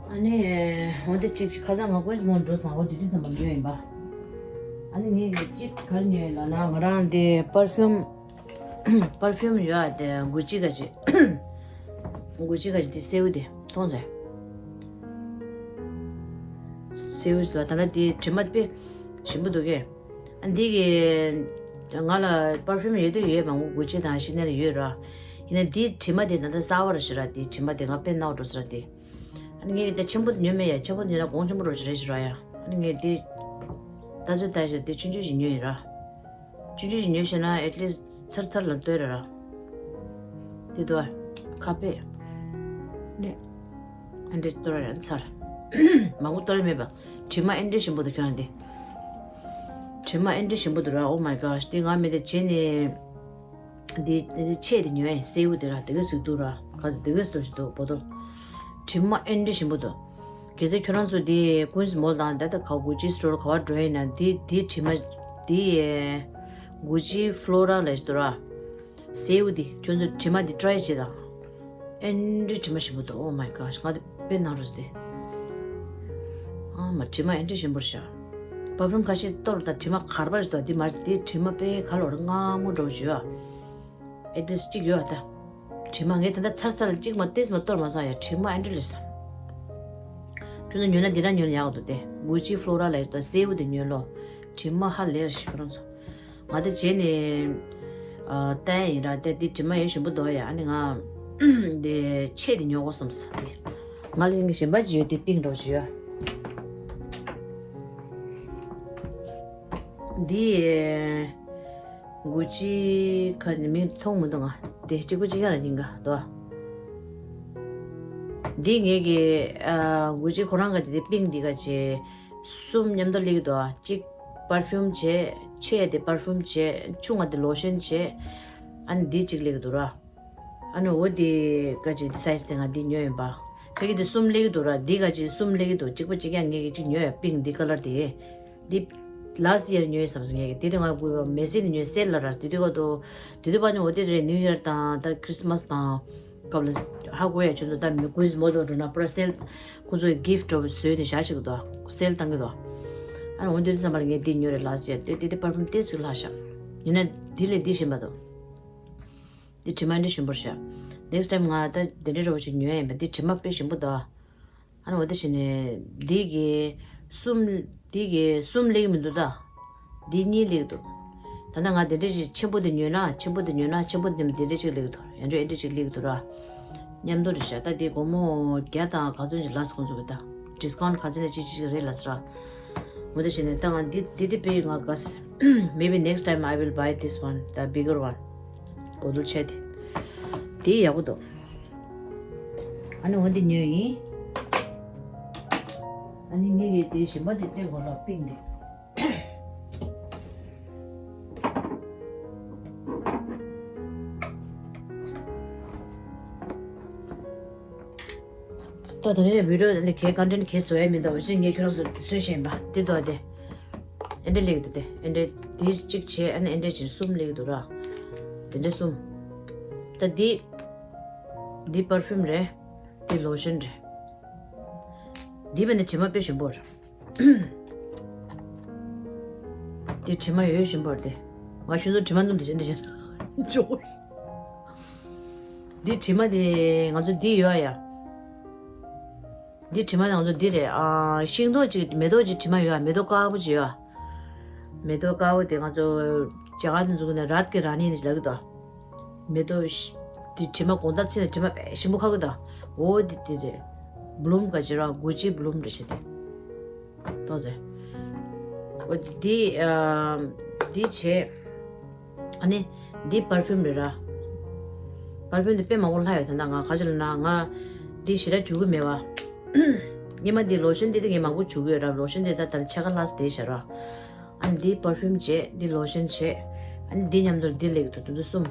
ཨ་ནི། འོ་དེ་གཅིག་ཁ་སང་ང་ཀུན་སི་མོལ་འགྲོ་སོང་། འོ་དེ་དུས་ཙམ་པ་ཉོས་ཡིན་པ། ཨ་ནི་ངས་གཅིག་ག་རེ་ཉོས་ཡིན་ལབ་ན། ང་རང་དེ་perfume perfume ཡོད་ཨ། དེ་Gucci ག་ཅིག Gucci ག་ཅིག་དེ་སེའུ་དེ་མཐོང་ཟེར། སེའུ་ཞིག་འདུག་ད་ལྟ་དེ་དྲི་མ་དཔེ་ཞིམ་པོ་འདུག་གས། འདི་གི་ང་ལ་perfume ཡོད་དུས་ཡོད་མང་པོ་Gucci དང་Chanel ཡོད་ར། ཡིན་ན་འདི་དྲི་མ་དེ་ད་ལྟ་གསར་པ་རེད་ཤག་ར། འདི་དྲི་མ་དེ་ང་དཔེ་ནག་འགྲོ་ས་ར་དེ། ཨ་ནི་ངས་འདི་ཆེན་པོ་དེ་ཉོས་མེད་ཡ། ཆེན་པོ་དེ་ཉོས་ན་གོང་ཆེན་པོ་འགྲོ་ཞིག་རེད་ཤག་ར་ཡ། ཨ་ནི་ངས་འདི་ད་ཚོད་ལྟ་ཞིག་འདི་ཆུང་ཆུང་ཞིག་ཉོས་ཡིན་ར། ཆུང་ཆུང་ཞིག་ཉོས་ཤེ་ན་at least ཚར་ཚར་ལ་ལྟོས་ར་ར། དེ་དོ་ཁ་པེ་ནི་ཨ་འདྲེ་ལྟོས་ར་ཚར། མང་པོ་ལྟོས་ར་མེད་པ། དྲི་མ་ཨ་འདྲེ་ཞིམ་པོ་འདུག་ཁྱོད་རང་དེ། དྲི་མ་ཨ་འདྲེ་ཞིམ་པོ་འདུག་ར། Oh my gosh དེ་ང་མེད་དེ་བྱས་ནས། འདི་འདི་ཆེ་དེ་ཉོས་ཡིན། སེའུ་དེ་ར་དེ་ག་ཟིག་འདུག་ར། ག་ཚོད་དེ་ག་ཟིག་འདུག་ཞིག་འདུག་བོ་དོ། དྲི་མ་ཨ་འདྲེ་ཞིམ་པོ་འདུག་གལ་སྲིད་ཁྱོད་རང་ཚོ་དེ་ཀུན་སི་མོལ་དང་ད་ལྟ་ག་Gucci store ག་བ་འགྲོ་ཡིན་ན་དེ་དེ་དྲི་མ་དེ་Gucci Flora ལབ་ཞིག་འདུག་ར། སེའུ་དེ་ཁྱོད་ཚོ་དྲི་མ་དེ་try བྱེད་དང་། ཨ་འདྲེ་དྲི་མ་ཞིམ་པོ་འདུག Oh my gosh ང་དེ་དཔེ་ནང་རུ་སྟེ། ཨ་མ་དྲི་མ་ཨ་འདྲེ་ཞིམ་པོ་རེད་ཤག perfume ཁ་ཤས་གཏོར་ད་དྲི་མ་གར་པ་ཞིག་འདུག་དེ་མ་རེད། དེ་དྲི་མ་དཔེ་ག་ལོར་མངར་མོ་འདྲ་བོ་ཞིག་ཡོད་ཨ། ཨེ་འདྲེ་གཅིག་ཡོད་ཨ་ད། དྲི་མ་ངས་ད་ལྟ་ཚར་ཚར་ལ་གཅིག་མ་ཏེས་མ་གཏོར་མ་སོང་ཡ། དྲི་མ་ཨེ་འདྲེ་ལས་སོང་། ཁྱོད་ཚོ་ཉོས་ན་འདི་རང་ཉོས་ན་ཡག་འདུག་སྟེ། Gucci Flora ལས་ད་སེའུ་དེ་ཉོས་ལོ། དྲི་མ་ཧ་ལས་ཤི་ཁོ་རང་ཚོ། ང་དེ་བྱས་ནས་ཨ་བལྟས་ཡིན་ར། དེ་དེ་དྲི་མ་ཡོད་ཞིམ་པོ་འདུག་ཡ། ཨ་ནི་ང་དེ་ཆེ་དེ་ཉོ་དགོས་བསམ་སོང་དེ། ང་ལ་ཡིན་གཞན་པ་ཅི་ཡོད་དེ་པིང་འདྲ་བོ་ཅི་ཡོད། འདི་Gucci ཁ་ནི་མིང་མཐོང་མི་འདུག་ང་དེ་གཅིག་པུ་གཅིག་ཡང་ལ་ཉིན་ག་དོ། འདི་ངེད་ཀྱི་ཨ་Gucci ཁོ་རང་ག་ཅི་དེ་པིང་འདི་ག་ཅི་གསུམ་མཉམ་དུ་སླེབས་ཀྱི་འདུག་གཅིག་perfume བྱས། ཆེ་དེ་perfume བྱས། ཆུང་བ་དེ་lotion བྱས། ཨ་ནི་འདི་གཅིག་སླེབས་ཀྱི་འདུག་ར། ཨ་ནི་འོ་དེ་ག་ཅི་size དེ་ང་འདི་ཉོས་ཡིན་པ། ཁ་གི་དེ་གསུམ་སླེབས་ཀྱི་འདུག་ར། འདི་ག་ཅི་གསུམ་སླེབས་ཀྱི་འདུག་གཅིག་པ་གཅིག་ཡང་ངེད་ཀྱི་གཅིག་ཉོས་ཡ། པིང་འདི་color དེ། འདི་last year ཉོས་ཡ་བསམ་སོང་ངེད་ཀྱི། དེ་དེ་ང་དགོས་པ་མེ་སི་ནས་ཉོས་sale ལ་ར། དེ་དུས་ག་དུ་དེ་དུས་པ་ནི་འོ་དེ་རེད། New Year དང་ད་Christmas དང་སྐབས་ལ་ཧ་གོ་ཡ། ཁྱོད་ཚོ་ད་མི་ཀུན་སི་མོལ་དུ་འགྲོ་ན་པུ་ར་sale ཁོ་ཚོ་གི་gift འདྲ་བོ་བཟོས་ནས་བཞག་ཞིག་འདུག sale བཏང་གི་འདུག་ཨ་ནི་འོ་དེ་དུས་ཙམ་པ་ལ་ངས་འདི་ཉོས་རེད། Last year དེ་དེ་དེ་perfume དེ་ཞིག་ལྷག་ཤག་ཡིན་ན་འདི་ལས་འདི་ཞིམ་པ་འདུག་འདི་དྲི་མ་འདི་ཞིམ་པོ་རེད་ཤག Next time ང་ད་དེ་འདྲ་རོ་ཞིག་ཉོ་ཡ་ཡིན་པ། འདི་དྲི་མ་དཔེ་ཞིམ་པོ་འདུག་ཨ་ནི་འོ་དེ་བྱས་ནས་འདི་གི་གསུམ། འདི་གི་གསུམ་སླེབས་མི་འདུག་ད། འདི་གཉིས་སླེབས་འདུག་ད་ལྟ་ང་དེ་འདྲ་ཞིག་ཆེན་པོ་དེ་ཉོས་ན། ཆེན་པོ་དེ་ཉོས་ན་ཆེན་པོ་དེ་དེ་འདྲ་ཞིག་སླེབས་འདུག་ཡང་འདྲ་ཨེ་འདྲ་ཞིག་སླེབས་འདུག་ར། མཉམ་དུ་རེད་ཤག་ད་འདི་སྒོར་མོ་བརྒྱ་དང་ག་ཚོད་ཅིག་ལབ་སོང་ཁོང་ཚོ་གི་ད། discount ག་ཚོད་ནས་ཅིག་ཅིག་རེད་ལབ་སོང་ར། འོ་དེ་བྱས་ནས་ད་ང་འདི་འདི་འདི་དཔེ་ང་དགའ་སོང་། Maybe next time I will buy this one, the bigger one. སྒོར་མོ་ཆེ་དེ། དེ་ཡག་པོ་འདུག་ཨ་ནི་འོ་འདི་ཉོས་ཡིན། ཨ་ནི་ངེད་ཀྱི་དེ་གཞན་པ་དེ་སྟོན་དགོས་ལ། པིང་དེ། ད་ད་ནི་video ནི་གའི་content གའི་བཟོ་ཡ་མི་འདུག་ཅི་ངས་ཁྱོད་རང་ཚོ་བཟོས་བཞིན་པ་དེ་འདུག་སྟེ། ཨེ་འདྲ་སླེབས་འདུག་སྟེ། ཨེ་འདྲ་དེ་གཅིག་བྱས། ཨ་ནི་ཨེ་འདྲ་བྱས་གསུམ་སླེབས་འདུག་ར། དེ་འདྲ་གསུམ། ད་འདི་འདི་perfume རེད། འདི་lotion རེད། འདི་བས་ན་དྲི་མ་དཔེ་ཞིམ་པོ་རེད། འདི་དྲི་མ་ཡོད་ཞིམ་པོ་རེད་དེ། ང་ཁྱོད་ཚོ་དྲི་མ་སྣོམ་དེ་བྱས་འདི་བྱས་འཇོག་འདི་དྲི་མ་དེ་ང་ཚོ་འདི་ཡོད་ཡ། འདི་དྲི་མ་དེ་ང་ཚོ་འདི་རེད། ཨ་ཤིང་ཏོག་ཅིག་མེ་ཏོག་ཅིག་དྲི་མ་ཡོད་ཡ། མེ་ཏོག་དཀར་པོ་ཅིག་ཡོད་ཡ། མེ་ཏོག་དཀར་པོ་དེ་ང་ཚོ་རྒྱ་གར་དུ་འཛུགས་ནས་རཱད་ཀི་རཱ་ནི་ནི་ལབ་གི་འདུག་མེ་ཏོག་ཤ་དེ་དྲི་མ་དགོང་དག་ཚེ་ནས་དྲི་མ་དཔེ་ཞིམ་པོ་ཁ་གི་འདུག་འོ་དེ་དེ་རེད། Bloom ག་ཅི་ར། Gucci Bloom རེད་ཤག་དེ། ཏོ་ཟེར། འོ་དེ་ཨ་དེ་བྱས། ཨ་ནི་འདི་perfume རེད་ར། perfume དེ་དཔེ་མང་པོ་ལྷག་ཡོད། ད་ལྟ་ང་ག་ཅི་ལབ་ན་ང་ འདི་ཞེ་དྲག་འཇུ་གི་མེད་པ། སྔོན་མ་འདི་ལོ་ཤན་འདི་དེ་ངས་མང་པོ་འཇུ་གི་ཡོད་ར། ལོ་ཤན་འདི་ད་ད་ཕྱེད་ཀ་ལྷག་ཙམ་བསྡད་ཤག་ར། ཨ་ནི་འདི་པར་ཕིའུམ་བྱས། འདི་ལོ་ཤན་བྱས། ཨ་ནི་འདི་མཉམ་དུ་འདི་སླེབས་ཀྱི་འདུག་དེ་ཚོ་གསུམ།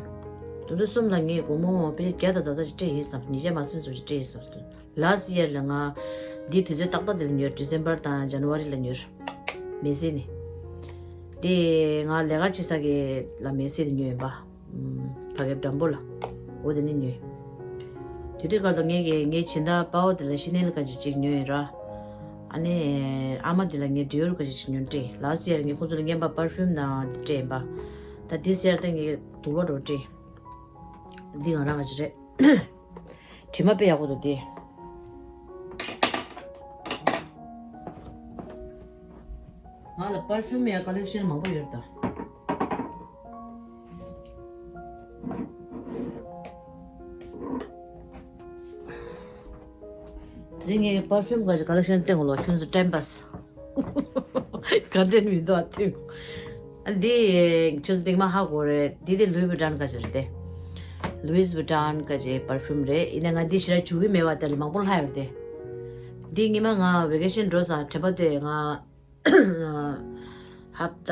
དེ་ཚོ་གསུམ་ལ་ངས་སྒོར་མོ་དཔེ་བརྒྱ་དང་ཙག་ཙག་ཅིག་སྤྲད་ཡིན་བསམ། ཉིས་བརྒྱ་མ་ཟིན་ཙམ་ཅིག་སྤྲད་ཡིན་བསམ། ལཱ་སི་ཡར་ལ་ང་འདི་དུས་ཚོད་ཏག་ཏག་འདི་ལ་ཉོས། ཌི་སེམ་པར་དང་ཇན་ཝ་རི་ལ་ཉོས། མེ་སི་ནས། དེ་ང་ལས་ཀ་བྱེད་ས་གི་ལ་མེ་སི་དེ་ཉོས་ཡིན་པ། ཨམ། ཕ་གིར་འགྲམ་པོ་ལ། འོ་དེ་ནས་ཉོས། དེ་དུས་སྐབས་དུ་ངས་ཀྱི་ངའི་སྦྱིན་བདག་དཔའ་བོ་དེ་ལ་ཤི་ནེལ་ག་ཅིག་ཅིག་ཉོས་ཡིན་ར། ཨ་ནི་ཨ་མ་དེ་ལ་ངས་ཌི་ཨོར་ག་ཅིག་ཅིག་ཉོས་སྤྲད། ལཱ་སི་ཡར་ངས་ཁོང་ཚོ་ལ་རྔན་པ་པར་ཕིའུམ་དང་དེ་སྤྲད་ཡིན་པ། ད་དེ་སི་ཡར་ད་ངས་དུག་ལོག་འགྲོ་སྤྲད། འདི་ང་རང་ག་ཅིག་རེད། དྲི་མ་དཔེ་ཡག་པོ་འདུག་སྟེ། ང་ལ་པར་ཕིའུམ་ཡ་ཀ་ལེག་ཤན་མང་པོ་ཡོད་ད། དེ་རིང་ངས་པར་ཕིའུམ་ག་ཅིག་ཀ་ལེག་ཤན་སྟོན་གོ་ལོ། ཁྱོད་ཚོ་ཊེམ་པས། ག་འདྲ་མི་འདུག་ཨ། ཐེངས། ཨ། འདི་ཁྱོད་ཚོ་འདི་མ་ཧ་གོ་རེད། འདི་དེ་ལུའི་ཝི་ཊོན་ག་ཅིག་རེད་དེ། ལུའི་ཝི་ཊོན་ག་ཅིག་པར་ཕིའུམ་རེད། ཡིན་ན་ང་འདི་ཞེ་དྲག་འཇུ་གི་མེད་པ། དེ་ལ་མང་པོ་ལྷག་ཡོད་དེ། འདི་ཉི་མ་ང་ཝེ་ཀེ་ཤན་འགྲོ་ཙང་དྲན་པ་དེ་ང་ཧབ་ཏ་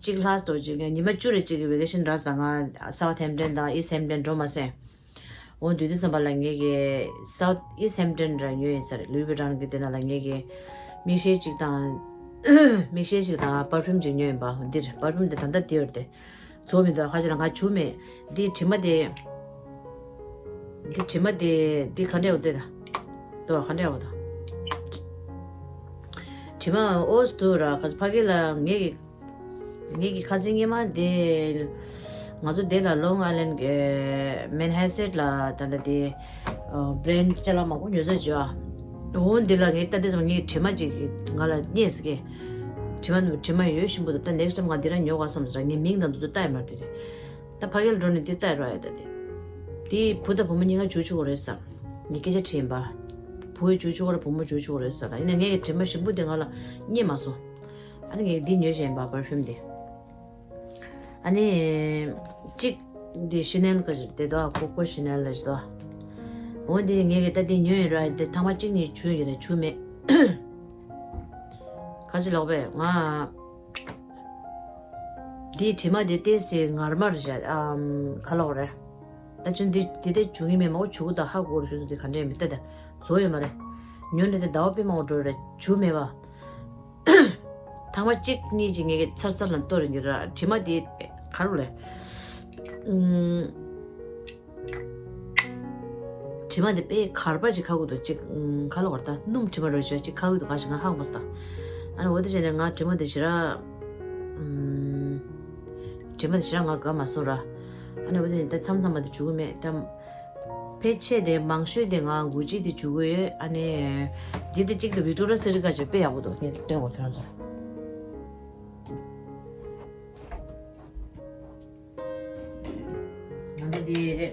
གཅིག་ལྷག་ཙམ་ཅིག་ཉི་མ་བཅུ་རེ་གཅིག་གི་ཝེ་ཀེ་ཤན་རག་ཙང་ང་སའུ་ཐ་ཧེམ་ཊོན་དང་ཨི་སི་ཐ་ཧེམ་ཊོན་འགྲོ་མ་སོང་། འོ་དུས་དུས་ཙམ་པ་ལ་ངེད་ཀྱིས་སའུ་ཐ་ཨི་སི་ཐ་ཧེམ་ཊོན་ར་ཉོས་ཡིན་ས་རེད། ལུའི་ཝི་ཊོན་གྱི་དེ་ན་ལ་ངེད་ཀྱིས་མིག་ཤེལ་གཅིག་དང་། མིག་ཤེལ་གཅིག་དང་པར་ཕིའུམ་གཅིག་ཉོས་ཡིན་པ། འདིར་པར་ཕིའུམ་དེ་ད་ལྟ་དེ་ཡོད་དེ། བཟོ་མི་འདུག་ཁ་ཅིག་ལ་ང་བྱུག་མེད། འདི་དྲི་མ་དེ། འདི་དྲི་མ་དེ་འདི་ག་འདྲ་ཡོད་དེ་ད། དོ་ག་འདྲ་ཡོད་ད། དྲི་མ་ཨོས་དུ་ར་ཁ་ཕ་གི་ལ་ངེད་ཀྱི། ངེད་ཀྱི་ཁ་སང་སྔོན་མ་དེ། ང་ཚོ་དེ་ལ་ལོང་ཨའི་ལན་གྱི་མན་ཧེ་སེཊ་ལ་ད་ལྟ་དེ། བྷི་རེན་ཌི་ཅ་ལག་མང་པོ་ཉོ་ས་བྱོས་ཨ། འོ་འདི་ལ་ངས་ལྟ་དུས་ཙམ་ངའི་དྲི་མ་ཅིག་ང་ལ་རྙེད་ཟེར་གི། དྲི་མ་དྲི་མ་ཡོད་ཞིམ་པོ་འདུག་ད་ནེག་སི་ཊེམ་ང་འདི་རང་ཉོ་དགོས་བསམ་ཟེར། ངས་མིང་དང་འདི་ཚོ་ལྟ་ཡི་མ་རེད་དེ། ད་ཕ་གི་ལ་འགྲོ་ནས་འདི་ལྟ་ཡི་རོགས་ཡ་ད་དེ། དེ་བུ་དང་བུ་མོ་གཉིས་ཀ་འཇུ་ཆོག་གི་རེད་བསམ། ངས་སྐད་ཆ་དྲིས་ཡིན་པ། བུ་ཡི་འཇུ་ཆོག་གི་རེད། བུ་མོ་འཇུ་ཆོག་གི་རེད་བསམ། ཡིན་ན་ངས་དྲི་མ་ཞིམ་པོ་དེ་ང་ལ་རྙེད་མ་སོང་། ཨ་ནི་ངས་འདི་ཉོས་བཞག་ཡིན་པ་པར་ཕིའུམ་དེ། ཨ་ནི། གཅིག་འདི་ཤི་ནེལ་ག་ཅིག་དེ་དོ་ཀོ་ཀོ་ཤི་ནེལ་ལ་ཞིག་དོ། འོ་འདི་ངས་གི་ད་འདི་ཉོས་ཡིན་ར། འདི་ཐེངས་མ་གཅིག་གཉིས་བྱུགས་ཡིན་ར་བྱུགས་མེད། ག་ཅི་ལོག་པས་ང་། འདིའི་དྲི་མ་དེ་ཏོག་ཙམ་ངར་མར་བཞག་ཨམ་ག་ལོག་རེད། ད་ཅི་འདི་འདི་ལྟར་བྱུག་གི་མེད། མ་འོ་བྱུག་ད་ཧ་གོ་རུ་ཞུ་འདི་ག་འདྲས་མི་ལྟ་ད། བཟོ་ཡོད་མ་རེད། ཉོ་འདྲ་དེ་ཟླ་བ་དཔེ་མང་པོ་འགྲོ་རེད་བྱུག་མེད་པ། ཐེངས་མ་གཅིག་གཉིས་ཅིག་ངས་ཀྱི་ཚར་ཚར་ལ་གཏོར་རིན་གྱི་ར། དྲི་མ་དེ་ག་རུ་ལས། ཨུམ། དྲི་མ་དེ་དཔེ་གར་པ་ཅིག་ཁ་གུ་དུ་ཅིག་ཨུམ། ག་ལ་བར་ད་སྣུམ་དྲི་མ་རོ་ཅིག་ཅིག་ཁ་གུ་དུ་ག་ཞིག་ང་ཧང་པོ་སྟ། ཨ་ནི་འོ་དེ་བྱས་ནས་ང་དྲི་མ་དེ་ཞེ་དྲག་ཨུམ། དྲི་མ་དེ་ཞེ་དྲག་ང་དགའ་མ་སོང་ར། ཨ་ནི་འོ་དེ་བྱས་ནས་ད་མཚམས་མཚམས་མ་དེ་བྱུག་གི་མེད་ད། ཕལ་ཆེར་དེ་མང་ཤོས་དེ་ང་གུ་ཅི་དེ་བྱུག་གི་ཡོད། ཨ་ནི། འདི་དེ་གཅིག་དེ་ཝིག་ཏོ་རི་ཡ་སི་ཀེ་རེཊ་ག་ཅིག་དཔེ་ཡག་པོ་འདུག་ངས་སྟོན་གོ་ཁྱོད་ཚོར། ང་འདི་དེ།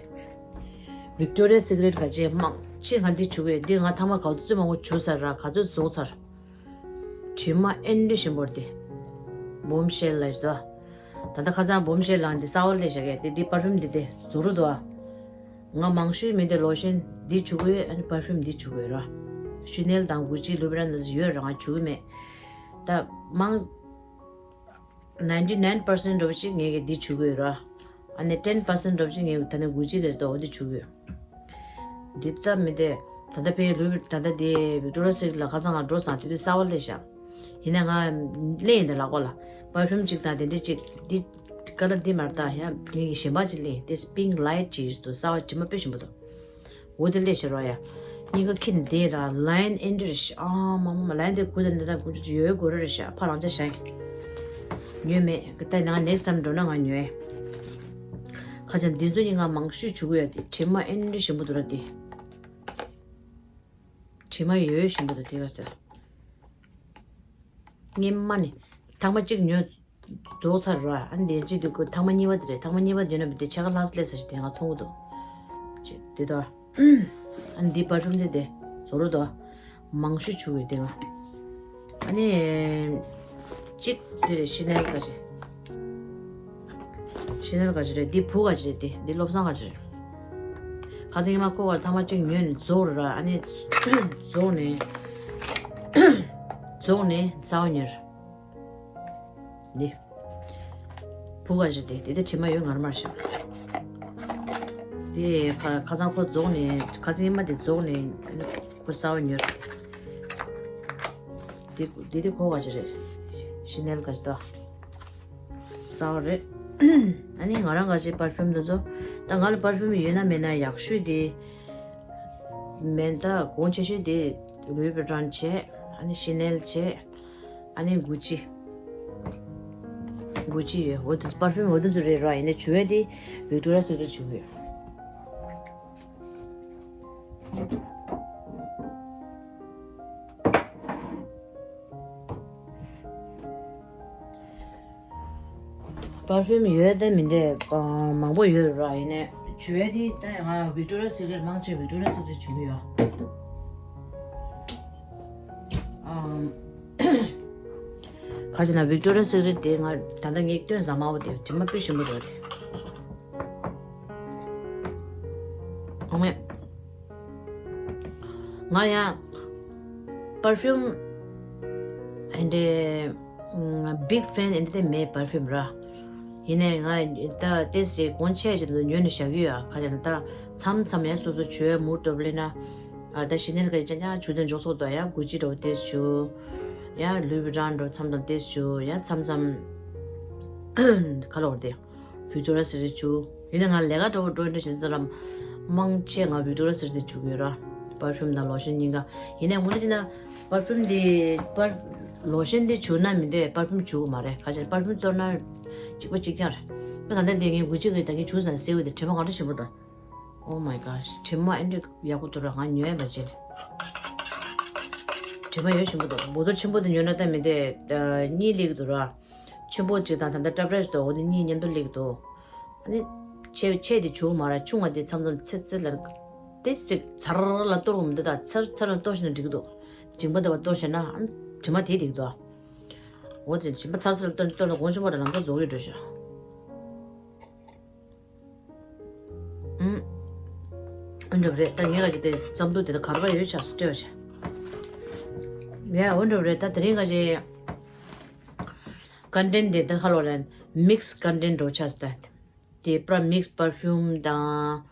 ཝིག་ཏོ་རི་ཡ་སི་ཀེ་རེཊ་ག་ཅིག་མང་ཆེ་ང་འདི་བྱུག་གི་ཡོད། འདི་ང་ཐེངས་མ་ག་ཚོད་མང་པོ་བྱུག་ཚར་ར་ག་ཚོད་རྫོགས་ཚར། དྲི་མ་ཨེ་འདྲ་ཞིམ་པོ་རེད་དེ། བོམ་ཤེལ་ལ་ཞིག་དོ། ད་ལྟ་ཁ་སང་བོམ་ཤེལ་ལ་འདི་གསར་པ་སླེབས་བཞག་གི་དེ་འདི་པར་ཕིའུམ་འདི་དེ་ཟུ་རུ་དོ། ང་མང་ཤོས་མི་དེ་ལོ་ཤན་འདི་བྱུག་གི་ཡོད། ཨ་ནི་པར་ཕིའུམ་འདི་བྱུག་གི་ཡོད་ར། ཤི་ནེལ་དང་གུ་ཅི་ལུ་བི་རན་ལ་ཡོད་ར། ང་བྱུག་གི་མེད། ད་མང་། ninety nine percent འདྲ་པོ་ཅིག་ངས་ཀྱི་འདི་བྱུག་གི་ཡོད་ར། ཨ་ནི་ten percent འདྲ་པོ་ཅིག་ངས་ད་ནི་གུ་ཅི་གི་རེད་དོ་འོ་འདི་བྱུག་གི་ཡོད། འདི་ལྟ་མི་དེ། ད་ལྟ་ཕའི་ལུས་ད་ལྟ་དེ་ཝིག་ཏོ་རི་ཡ་སི་ཀེ་རེཊ་ལ་ཁ་སང་ང་འགྲོ་སང་དུས་དུས་གསར་པ་སླེབས་ཤག་ཡིན་ན་ང་ལེན་ཡིན་ད་ལག་པ་ལ། པར་ཕིའུམ་གཅིག་དང་དེ་འདྲ་གཅིག་འདི། ཀ་ལར་འདི་མར་ལྟ་ཡ་ངེད་ཀྱི་གཞན་པ་གཅིག་ལེན་དེ་པིང་ལའེ་ཊི་ཅིག་ཡོད་འདུག་གསར་པ་དྲི་མ་དཔེ་ཞིམ་པོ་འདུག་འོ་དེ་ལས་ཤར་བ་ཡ། གཉིས་ཀ་ཁྱི་ནི་དེ་ར་ལའིན་ཨེ་འདྲ་རེ་ཤ་ཨ་མ་མ་མ་ལའིན་དེ་གུ་དེ་འདི་དང་གུ་ཅུ་ཅུ་ཡོད་གོ་རེ་རེ་ཤ་ཕ་རང་ཅག་ཤ་ཡིན། ཉོས་མེད་ད་ནང་ནེགསི་ཊེམ་འགྲོ་ན་ང་ཉོས། ཁ་ཅན་འདི་ཚོ་གཉིས་ང་མང་ཤོས་བྱུག་གི་ཡོད་དེ་དྲི་མ་ཨེ་འདྲ་ཞིམ་པོ་འདུག་ར་དེ། དྲི་མ་ཡོད་ཞིམ་པོ་འདུག་དེ་ག་ཟེར། སྔན་མ་ནི་ཐེངས་མ་གཅིག་ཉོས། རྫོགས་ཚར་ར། ཨ་ནི་དེ་གཅིག་དེ་ཁོ་ཐེངས་མ་གཉིས་པ་དེ་རེད། ཐེངས་མ་གཉིས་པ་དེ་ནས་དེ་ཕྱེད་ཀ་ལྷག་སླེབས་ས་ཞིག་དེ་ང་མཐོང་གི་འདུག་ཅེས་དེ་དོ། ཨ་ནི་འདི་པར་ཕིའུམ་དེ་དེ་བཟོ་རོགས་དོ། མང་ཤོས་བྱུག་ཡོད་དེ་ང་། ཨ་ནི། གཅིག་དེ་རེད། ཤི་ནེལ་ག་ཅི། ཤི་ནེལ་ག་ཅི་རེད། འདི་བུ་ག་ཅི་རེད། དེ་འདི་བློ་བཟང་ག་ཅི་རེད། ཁ་ ཁ་ཚིག་ཉི་མ་ཁོ་བར་ཐ་མ་གཅིག་ཉོས་ནས་རྫོགས་ར། ཨ་ནི་རྫོགས་ནས་རྫོགས་ནས་རྩ་བ་ཉོས། འདི་བུ་ག་ཞིག་དེ་དེ་དེ་དྲི་མ་ཡོད་ངར་མར་ཞིག་དེ་ཁ་ཁ་སང་ཁོ་རྫོགས་ནས་ཁ་ཚིག་ཉི་མ་དེ་རྫོགས་ནས་ཁོ་རྩ་བ་ཉོས། དེ་དེ་དེ་ཁོ་ག་ཞིག་རེད། ཤི་ནེལ་ག་ཞིག་དོ། གསར་པ་རེད། ཨ་ནི་ང་རང་ག་ཞིག་པར་ཕིའུམ་འདི་ཚོ། ད་ང་ལ་པར་ཕིའུམ་ཡོད་ན་མེད་ན་ཡག་ཤོས་དེ། མེད་ད་གོང་ཆེ་ཤོས་དེ་ལུའི་བི་ཊོན་བྱས། ཨ་ནི་ཤི་ནེལ་བྱས། ཨ་ནི་གུ་ཅི། གུ་ཅི་ཡོད། འོ་དེ་པར་ཕིའུམ་འོ་དེ་ཚོ་རེད་ར། ཡིན་ནའི་བྱུག་ཡས་དེ་ཝིག་ཊོ་རི་ཡ་སི་ཀི་རེཊ་བྱུག་ཡོད། པར་ཕིའུམ་ཡོད་དེ་མི་འདྲ་མང་པོ་ཡོད་ར། ཡིན་ནའི་བྱུག་ཡས་དེ་ད་ང་ཝིག་ཊོ་རི་ཡ་སི་ཀི་རེཊ་མང་ཆེ་ཝིག་ཊོ་རི་ཡ་སི་ཀི་རེཊ་བྱུག་གི་ཡོད། ཨམ། ག་ཅི་ན་ཝིག་ཊོ་རི་ཡ་སི་ཀི་རེཊ་དེ་ང་ད་ལྟ་ངས་སྟོན་ཟ་མ་བོ་དེ་དྲི་མ་དཔེ་ཞིམ་པོ་འདུག་དེ། ཨོ་མེ། ང་ཡང་པར་ཕིའུམ་ཨེ་འདྲའི་བིག་ཕེན་ཨེ་འདྲ་དེ་མེད། པར་ཕིའུམ་ར། ཡིན་ནའི་ང་ད་ཏེས་ཅིག་གོང་ཆེ་ཅིག་ཏུ་ཉོས་ནས་བཞག་གི་ཡོད། ཁ་ཅིག་ད་མཚམས་མཚམས་ཡང་སོ་སོ་བྱུག་ཡས་མུཌ་འདྲ་པོ་སླེབས་ན། ཨ་ད་ཤི་ནེལ་ག་ཅིག་ཅང་ཅང་བྱུག་དེ་འཇོག་སོགས་དང་ཡང་གུ་ཅི་འདྲ་པོ་ཏེས་བྱུག་ཡང་ལུའི་བི་ཊོན་འདྲ་པོ་མཚམས་མཚམས་ཏེས་བྱུག་ཡང་མཚམས་མཚམས་ག་ལ་བར་དེ། ཝིག་ཊོ་རི་ཡ་སི་ཀི་རེཊ་བྱུག་ཡིན་ན་ང་ལས་ཀ་འགྲོ་འགྲོ་འདྲ་བྱེད་ཙམ་ལ་མང་ཆེ་ང་ཝིག་ཊོ་རི་ཡ་སི་ཀི་རེཊ་དེ་བྱུག་ཡོད་ར། པར་ཕིའུམ་དང་ལོ་ཤན་གཉིས་ཀ། ཡིན་ནའི་ངོ་ལ་བྱས་ན་པར་ཕིའུམ་དེ་པར་ལོ་ཤན་དེ་བྱུག་ན་མི་འདོད། པར་ཕིའུམ་བྱུག་གི་མ་རེད། ག་ཅི་པར་ཕིའུམ་གཏོར་ན་གཅིག་པ་གཅིག་རྐྱང་རེད། ད་ད་ལྟ་འདི་ངས་གུ་ཅི་གི་ད་གིན་བྱུག་ཟ་སེ་བོ་དེ་དྲི་མ་གང་འདྲ་ཞིམ་པོ་འདུག Oh my god། དྲི་མ་ཨེ་འདྲ་ཡག་པོ་འདུག་ར། ང་ཉོས་པ་བྱས། དྲི་མ་ཡོད་ཞིམ་པོ་འདུག་བོ་ཏོལ་ཆེན་པོ་དེ་ཉོས་ན་ད་མི་འདོད། གཉིས་སླེབས་ཀྱི་འདུག་ར། ཆེན་པོ་གཅིག་དང་ད་ལྟ་ཏབ་རེ་ཞིག་འདུག་འོ་དེ་གཉིས་མཉམ་དུ་སླེབས་ཀྱི་འདུག་ཨ་ནི་ཆེ་ཆེ་དེ་བྱུག་མ་ར། ཆུང་བ་དེ་མཚམས་མཚམས་ཚེར་ཚེར་ལ། དེ་གཅིག་ཚར་ལ་གཏོར་དགོས་མི་འདུག་ད་ཚར་ཚར་ལ་གཏོར་ཤེས་ན་འགྲིག་གི་འདུག་མཇིང་པ་དེ་བ་གཏོར་ཤེས་ན་ཨ་ནི་དྲི་མ་དེ་འགྲིག་འདུག་འོ་དེ་མཇིང་པ་ཚར་ཚར་ལ་གཏོར་གཏོར་ན་གོང་ཆེན་པོ་དེ་ལམ་ཁ་རྫོགས་ཀྱི་འགྲོ་ཤག་ཨུམ། འོ་འདྲ་པོ་རེད། ད་ངས་ག་ཅིག་དེ་ཙམ་འདུག་དེ་ད་གར་པ་ཡོད་ཆགས་སུ་སྤྲད་པ་བྱས། ཡ་འོ་འདྲ་པོ་རེད། ད་དེ་རིང་ག་ཅིག་ཀོན་ཊེན་ཊི་དེ་ད་ཁ་ལོ་རེད། མིག་སི་ཀོན་ཊེན་ཊི་འགྲོ་ཆགས་སུ་ད། དེ་པུ་ར་མིག་སི་པར་ཕིའུམ་དང་།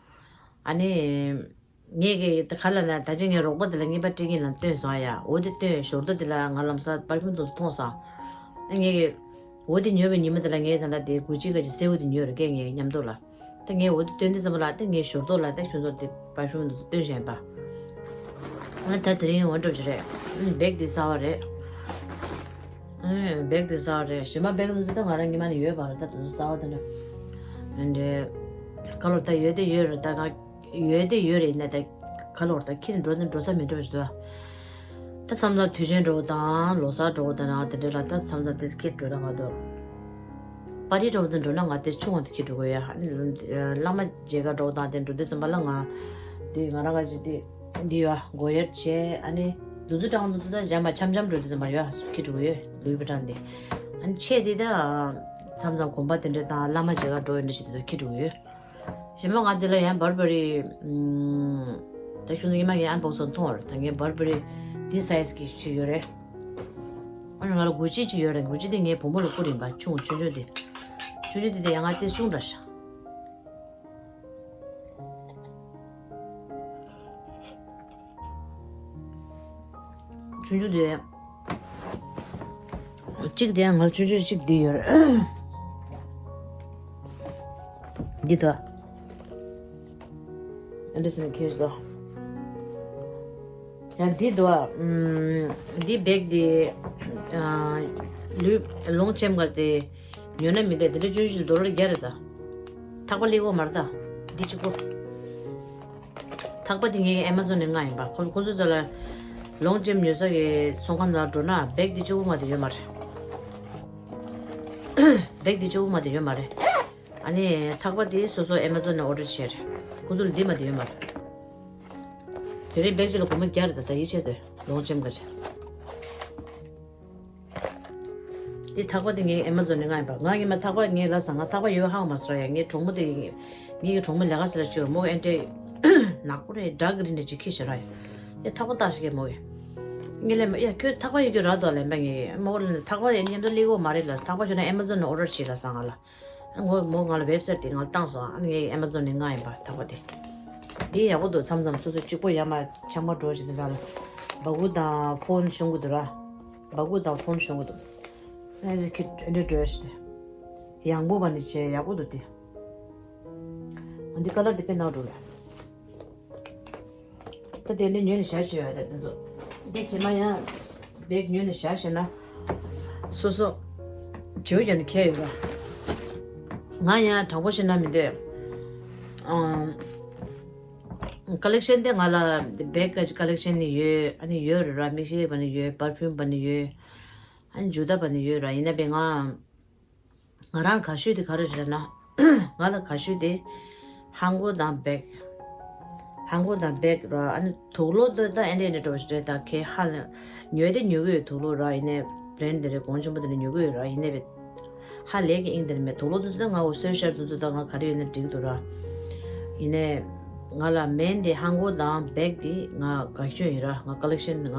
ཨ་ནི། ངས་ཀྱི་ད་ག་ལ་ན་ད་ཅི་ངའི་རོགས་པ་དེ་ལ་རྔན་པ་སྤྲད་མཁན་ལ་སྟོན་སོང་ཡ། འོ་དེ་སྟོན་ཞོར་དུ་དེ་ལ་ང་ལམ་སང་པར་ཕིའུམ་དེ་ཚོ་མཐོང་སོང་། ཨ་ངས་ཀྱི་འོ་དེ་ཉོས་པའི་ཉི་མ་དེ་ལ་ངས་ད་ལྟ་དེ་གུ་ཅི་ག་ཅིག་སེར་པོ་དེ་ཉོས་རེད་ཀྱེ་ངའི་མཉམ་དུ་ལ། ད་ངས་འོ་དེ་སྟོན་དུས་ཙམ་པ་ལ་ད་ངས་ཞོར་དུ་ལ་ད་ཁྱོད་ཚོར་དེ་པར་ཕིའུམ་དེ་ཚོ་སྟོན་བཞིན་པ། ཨ་ད་དེ་རིང་འོ་འདྲ་པོ་ཞིག་རེད། ཨུམ་བེག་དེ་གསར་པ་རེད། ཨུམ་བེག་དེ་གསར་པ་རེད། གཞན་པ་བེག་དེ་ཚོ་ད་ང་རང་ཉི་མ་ནས་ཡོད་པ་རེད། ད་དེ་ཚོ་གསར་པ་དེ་འདྲ། ཨ་འདྲ། ག་ལོར་ད་ཡོད་དེ་ཡོད་རེད། ད་ང་ཡོད་དེ་ཡོད་རེད། ཡིན་ན་ད་ག་ལོར་ད་ཁྱེར་འགྲོ་ན་འགྲོ་ས་མི་འདྲ་བ་ཞིག་འདུག་ད་མཚམས་མཚམས་དུས་ཆེན་འགྲོ་དང་ལོ་གསར་འགྲོ་དང་ན་དེ་འདྲ་ལ་ད་མཚམས་མཚམས་དེ་ཁྱེར་འགྲོ་ན་མ་གཏོགས། པར་ཊི་འགྲོ་དང་འགྲོ་ན་ང་དེ་ཆུང་བ་དེ་ཁྱེར་འགྲོ་གི་ཡོད། ཨ་ནི་བླ་མ་མཇལ་ཁ་འགྲོ་དང་དེ་འགྲོ་དུས་ཙམ་པ་ལ་ང་དེ་ང་རང་ག་ཅིག་དེ་འདི་ཡོད་སྒོ་ཡར་བྱས། ཨ་ནི་འདུ་འཛི་གྲང་འདུ་འཛི་ད་གཞན་པ་འཆམ་འཆམ་འགྲོ་དུས་ཙམ་པ་ཡོད་ཁྱེར་འགྲོ་གི་ཡོད་ལུའི་བི་ཊོན་དེ། ཨ་ནི་ཆེ་དེ་ད་མཚམས་མཚམས་དགོན་པ་དེ་འདྲ་དང་བླ་མ་མཇལ་ཁ་འགྲོ་ཡོད་འདྲ་ཞིག་དེ་ཁྱེར་འགྲོ་གི་ཡོད། གཞན་པ་ང་འདི་ལ་ཡང་བར་བར་རི། ད་ཁྱོད་ཚོ་ཉི་མ་ངའི་ཨན་བོག་སིང་མཐོང་བར་ད་ངའི་བར་བར་རི་འདི་སའི་ཛི་གི་ཅིག་ཡོད་རེད། ཨ་ནི་ང་ལ་གུ་ཅི་ཅིག་ཡོད་རེད། གུ་ཅི་དེ་ངའི་བུ་མོ་ལ་བསྐུར་ཡིན་པ། ཆུང་ཆུང་ཆུང་དེ། ཆུང་ཆུང་དེ་དེ་ཡང་ང་དེ་ཆུང་འདྲ་ཤག་ཆུང་ཆུང་དེ། གཅིག་དེ་ཡང་ང་ཆུང་ཆུང་གཅིག་དེ་ཡོད་རེད། འདི་དོ། ཨ་འདྲ་ཟེར་ནས་ཁྱེར་དོ། ཡང་འདི་དོ། ཨམ། འདི་བེག་དེ། ཨ། ལུས་ལོང་ཆེམ་ག་དེ། ཉོས་ན་མི་འདྲ་དེ་འདྲ་ཆུང་ཆུང་ཌོ་ལར་བརྒྱ་རེད་ད། ཐག་པ་ལེགས་པོ་མ་རེད་ད། འདི་གཅིག་པོ། ཐག་པ་དེ་ངས་ཨེ་མ་ཛོན་ནས་མངགས་ཡིན་པ། ཁོ་ཁོ་ཚོ་ཚོ་ལ་ལོང་ཅེམ་ཉོ་ས་གི་ཚོང་ཁང་ལ་འགྲོ་ན་བེག་དེ་གཅིག་པོ་མ་གཏོགས་ཡོད་མ་རེད། བེག་དེ་གཅིག་པོ་མ་གཏོགས་ཡོད་མ་རེད། ཨ་ནི་ཐག་པ་དེ་སོ་སོ་ཨེ་མ་ཛོན་ནས་ཨོ་ཌར་བྱས་རེད། ཁོ་ཚོ་ལ་འདི་མ་གཏོགས་ཡོད་མ་རེད། དེ་རིང་བེག་གཅིག་ལ་སྒོར་མོ་བརྒྱ་རེད་ད། ད་ཡིད་ཆེས་ཏེ་ལོང་ཅེམ་ག་ཆེ། དེ་ཐག་པ་དེ་ངས་ཨེ་མ་ཛོན་ནས་མངགས་ཡིན་པ། ང་ངས་མ་ཐག་པ་ངས་ལབ་སོང་། ང་ཐག་པ་ཡོད་ཧ་གོ་མ་སོང་ར་ཡ། ངའི་གྲོགས་མོ་དེ་ངའི་གྲོགས་མོ་ལས་ཀ་ཟེར་ལ་བཅོས་མོ་ཨེ་འདྲས། ནག་པོ་རེད། འདྲ་གི་རིན་འདྲ་ཅིག་ཁྱི་ཞེ་ར་ཡོད། ཡ་ཐག་པ་བཏགས་ཤིག་གེ་མོ་གི། ངས་ལན་ཡ་ཁྱོད་ཐག་པ་ཡོད་རྒྱུ་ར་དོ་ལན་པ་ངས་མོ་ལན་ཐག་པ་ཡོད་མཉམ་དུ་ལི་གོ་མ་རེད་ལ། ཐག་པ་ཁྱོད་ན་ཨེ་མ་ཛོན་ནས་ཨོ་ཌར་བྱེད་ལ་ས་ང་ལ། ངོ་མོ་ང་ལ་ཝེབ་སའིཊ་དེ་ང་ལ་བཏང་སོང་། ཨ་ནི་ངས་ཨེ་མ་ཛོན་ནས་ང་ཡིན་པ་ཐག་པ་དེ། དེ་ཡག་པོ་འདུག་མཚམས་མཚམས་སོ་སོ་གཅིག་པོ་ཡ་མ་ཆང་མ་འགྲོ་བཞིན་དུ་འདྲ་ལ། སྦ་ཁུག་དང་ཕོན་ཤོང་གི་འདུག་ར། སྦ་ཁུག་དང་ཕོན་ཤོང་གི་འདུག་ཨ་ནི་ཁྱི་འདྲ་འགྲོ་ཞིག་དེ། ཡང་པོ་བ་ནི་བྱས་ཡག་པོ་འདུག་དེ། འདི་ཀ་ལར་དེ་དཔེ་ནག་འགྲོ་རེད། ད་དེ་ནི་ཉོས་ནས་བཞག་བཞག་ཡོད་རེད་དེ་ཚོ། འདི་རྗེས་མ་ཡང་བེག་ཉོས་ནས་བཞག་བཞག་ན། སོ་སོ། བྱེའུ་རྒྱ་ནི་ཁྱད་ཡོད་ར། ང་ཡང་དྲང་པོ་བཤད་ན་མི་འདོད། ཨང་། ཀ་ལེག་ཤན་དེ་ང་ལ་བེག་གི་ཀ་ལེག་ཤན་ནི་ཡོད། ཨ་ནི་ཡོད་རེད་ར། མིག་ཤེལ་བ་ནི་ཡོད། པར་ཕིའུམ་བ་ནི་ཡོད། ཨ་ནི་འཇུ་ད་བ་ནི་ཡོད་ར། ཡིན་ན་བས་ང་། ང་རང་དགའ་ཤོས་དེ་ག་རེ་རེད་ན། ང་ལ་དགའ་ཤོས་དེ་ཧང་གོ་དང་བེག་ཧང་གོ་དང་བེག་ར། ཨ་ནི་དུག་ལོག་དེ་ད་ཨེ་འདྲ་ཨེ་འདྲ་འགྲོ་བ་ཞིག་རེད། ད་ཁྱེད་ཧ་ལས་ཉོས་དེ་ཉོ་གི་ཡོད། དུག་ལོག་ར། ཡིན་ནའི་བྷ་རེན་ཌི་དེ་རེད། གོང་ཆེན་པོ་དེ་འདྲ་ཉོ་གི་ཡོད་ར། ཡིན་ནའི་བེ་ཧ་ལས་ཀྱི་ཨིན་དེ་རེད་མེད། དུག་ལོག་དེ་ཚོ་ད་ང་འོ་སོས་ཤར་དེ་ཚོ་ད་ང་ག་རེ་ཡོད་ན་འགྲིག་འདུག་ར། ཡིན་ནའི་ང་ལ་མེན་དེ་ཧང་གོ་དང་བེག་དེ་ང་དགའ་ཤོས་ཡིན་ར། ང་ཀ་ལེག་ཤན་ང་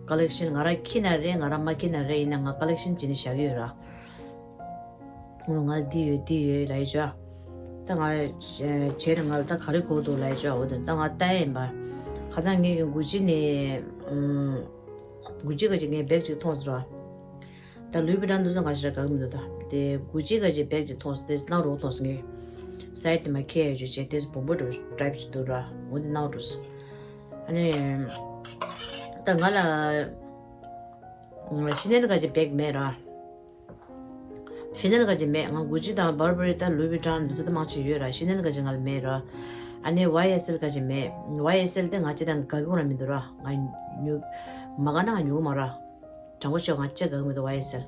ཀ་ལེག་ཤན་ང་རང་འཁྱེར་ན་རེད། ང་རང་མ་འཁྱེར་ན་རེད། ཡིན་ན་ང་ཀ་ལེག་ཤན་བྱས་ནས་བཞག་གི་ཡོད་ར། ཨོ་ང་ལ་འདི་ཡོད་འདི་ཡོད་ལབ་ཡོད་ཅོ། ད་ང་བྱས་རེད། ང་ལ་ད་ག་རེ་དགོས་འདུག་ལབ་ཡོད་ཅོ། འོ་དེ་ད་ང་ལྟ་ཡ་ཡིན་པ། ཁ་སང་ངས་ཀྱི་གུ་ཅི་ནས་ཨུམ། གུ་ཅི་ག་ཅིག་ངས་བེག་ཅིག་མཐོང་སོང་ར། ད་ལུའི་བི་ཊོན་འདུག་ས་ང་ཞེ་དྲག་དགའ་གི་མི་འདུག་ད་དེ་གུ་ཅི་ག་ཅིག་བེག་ཅིག་མཐོང་སོང་། དེ་ནང་རོགས་མཐོང་སོང་ངས། སའིཌ་དེ་མ་ཁྱེར་ཡ་ཡོད་ཅོ་བྱས། དེ་སྦོམ་པོ་འདྲ་ཊའིབ་ཅིག་འདུག་ར། འོ་དེ་ནང་འགྲོ་སོང་། ཨ་ནི་ད་ང་ལ་ཤི་ནེལ་ག་ཅིག་བེག་མེད་ར། ཤི་ནེལ་ག་ཅིག་མེད། ང་གུ་ཅི་དང་བར་བར་རི་དང་ལུའི་བི་ཊོན་འདི་ཚོ་ད་མང་ཆེ་ཡོད་ར། ཤི་ནེལ་ག་ཅིག་ང་ལ་མེད་ར། ཨ་ནི་ཝའི་ཨེས་ཨེལ་ག་ཅིག་མེད། ཝའི་ཨེས་ཨེལ་དེ་ང་ཅི་དང་དགའ་གི་ར་མི་འདུག་ར། ང་ཉོ་མ་དགའ་ན་ང་ཉོ་གི་མ་ར། དྲང་པོ་ཤོད་ང་ཅི་དགའ་གི་མི་འདུག་ཝའི་ཨེས་ཨེལ།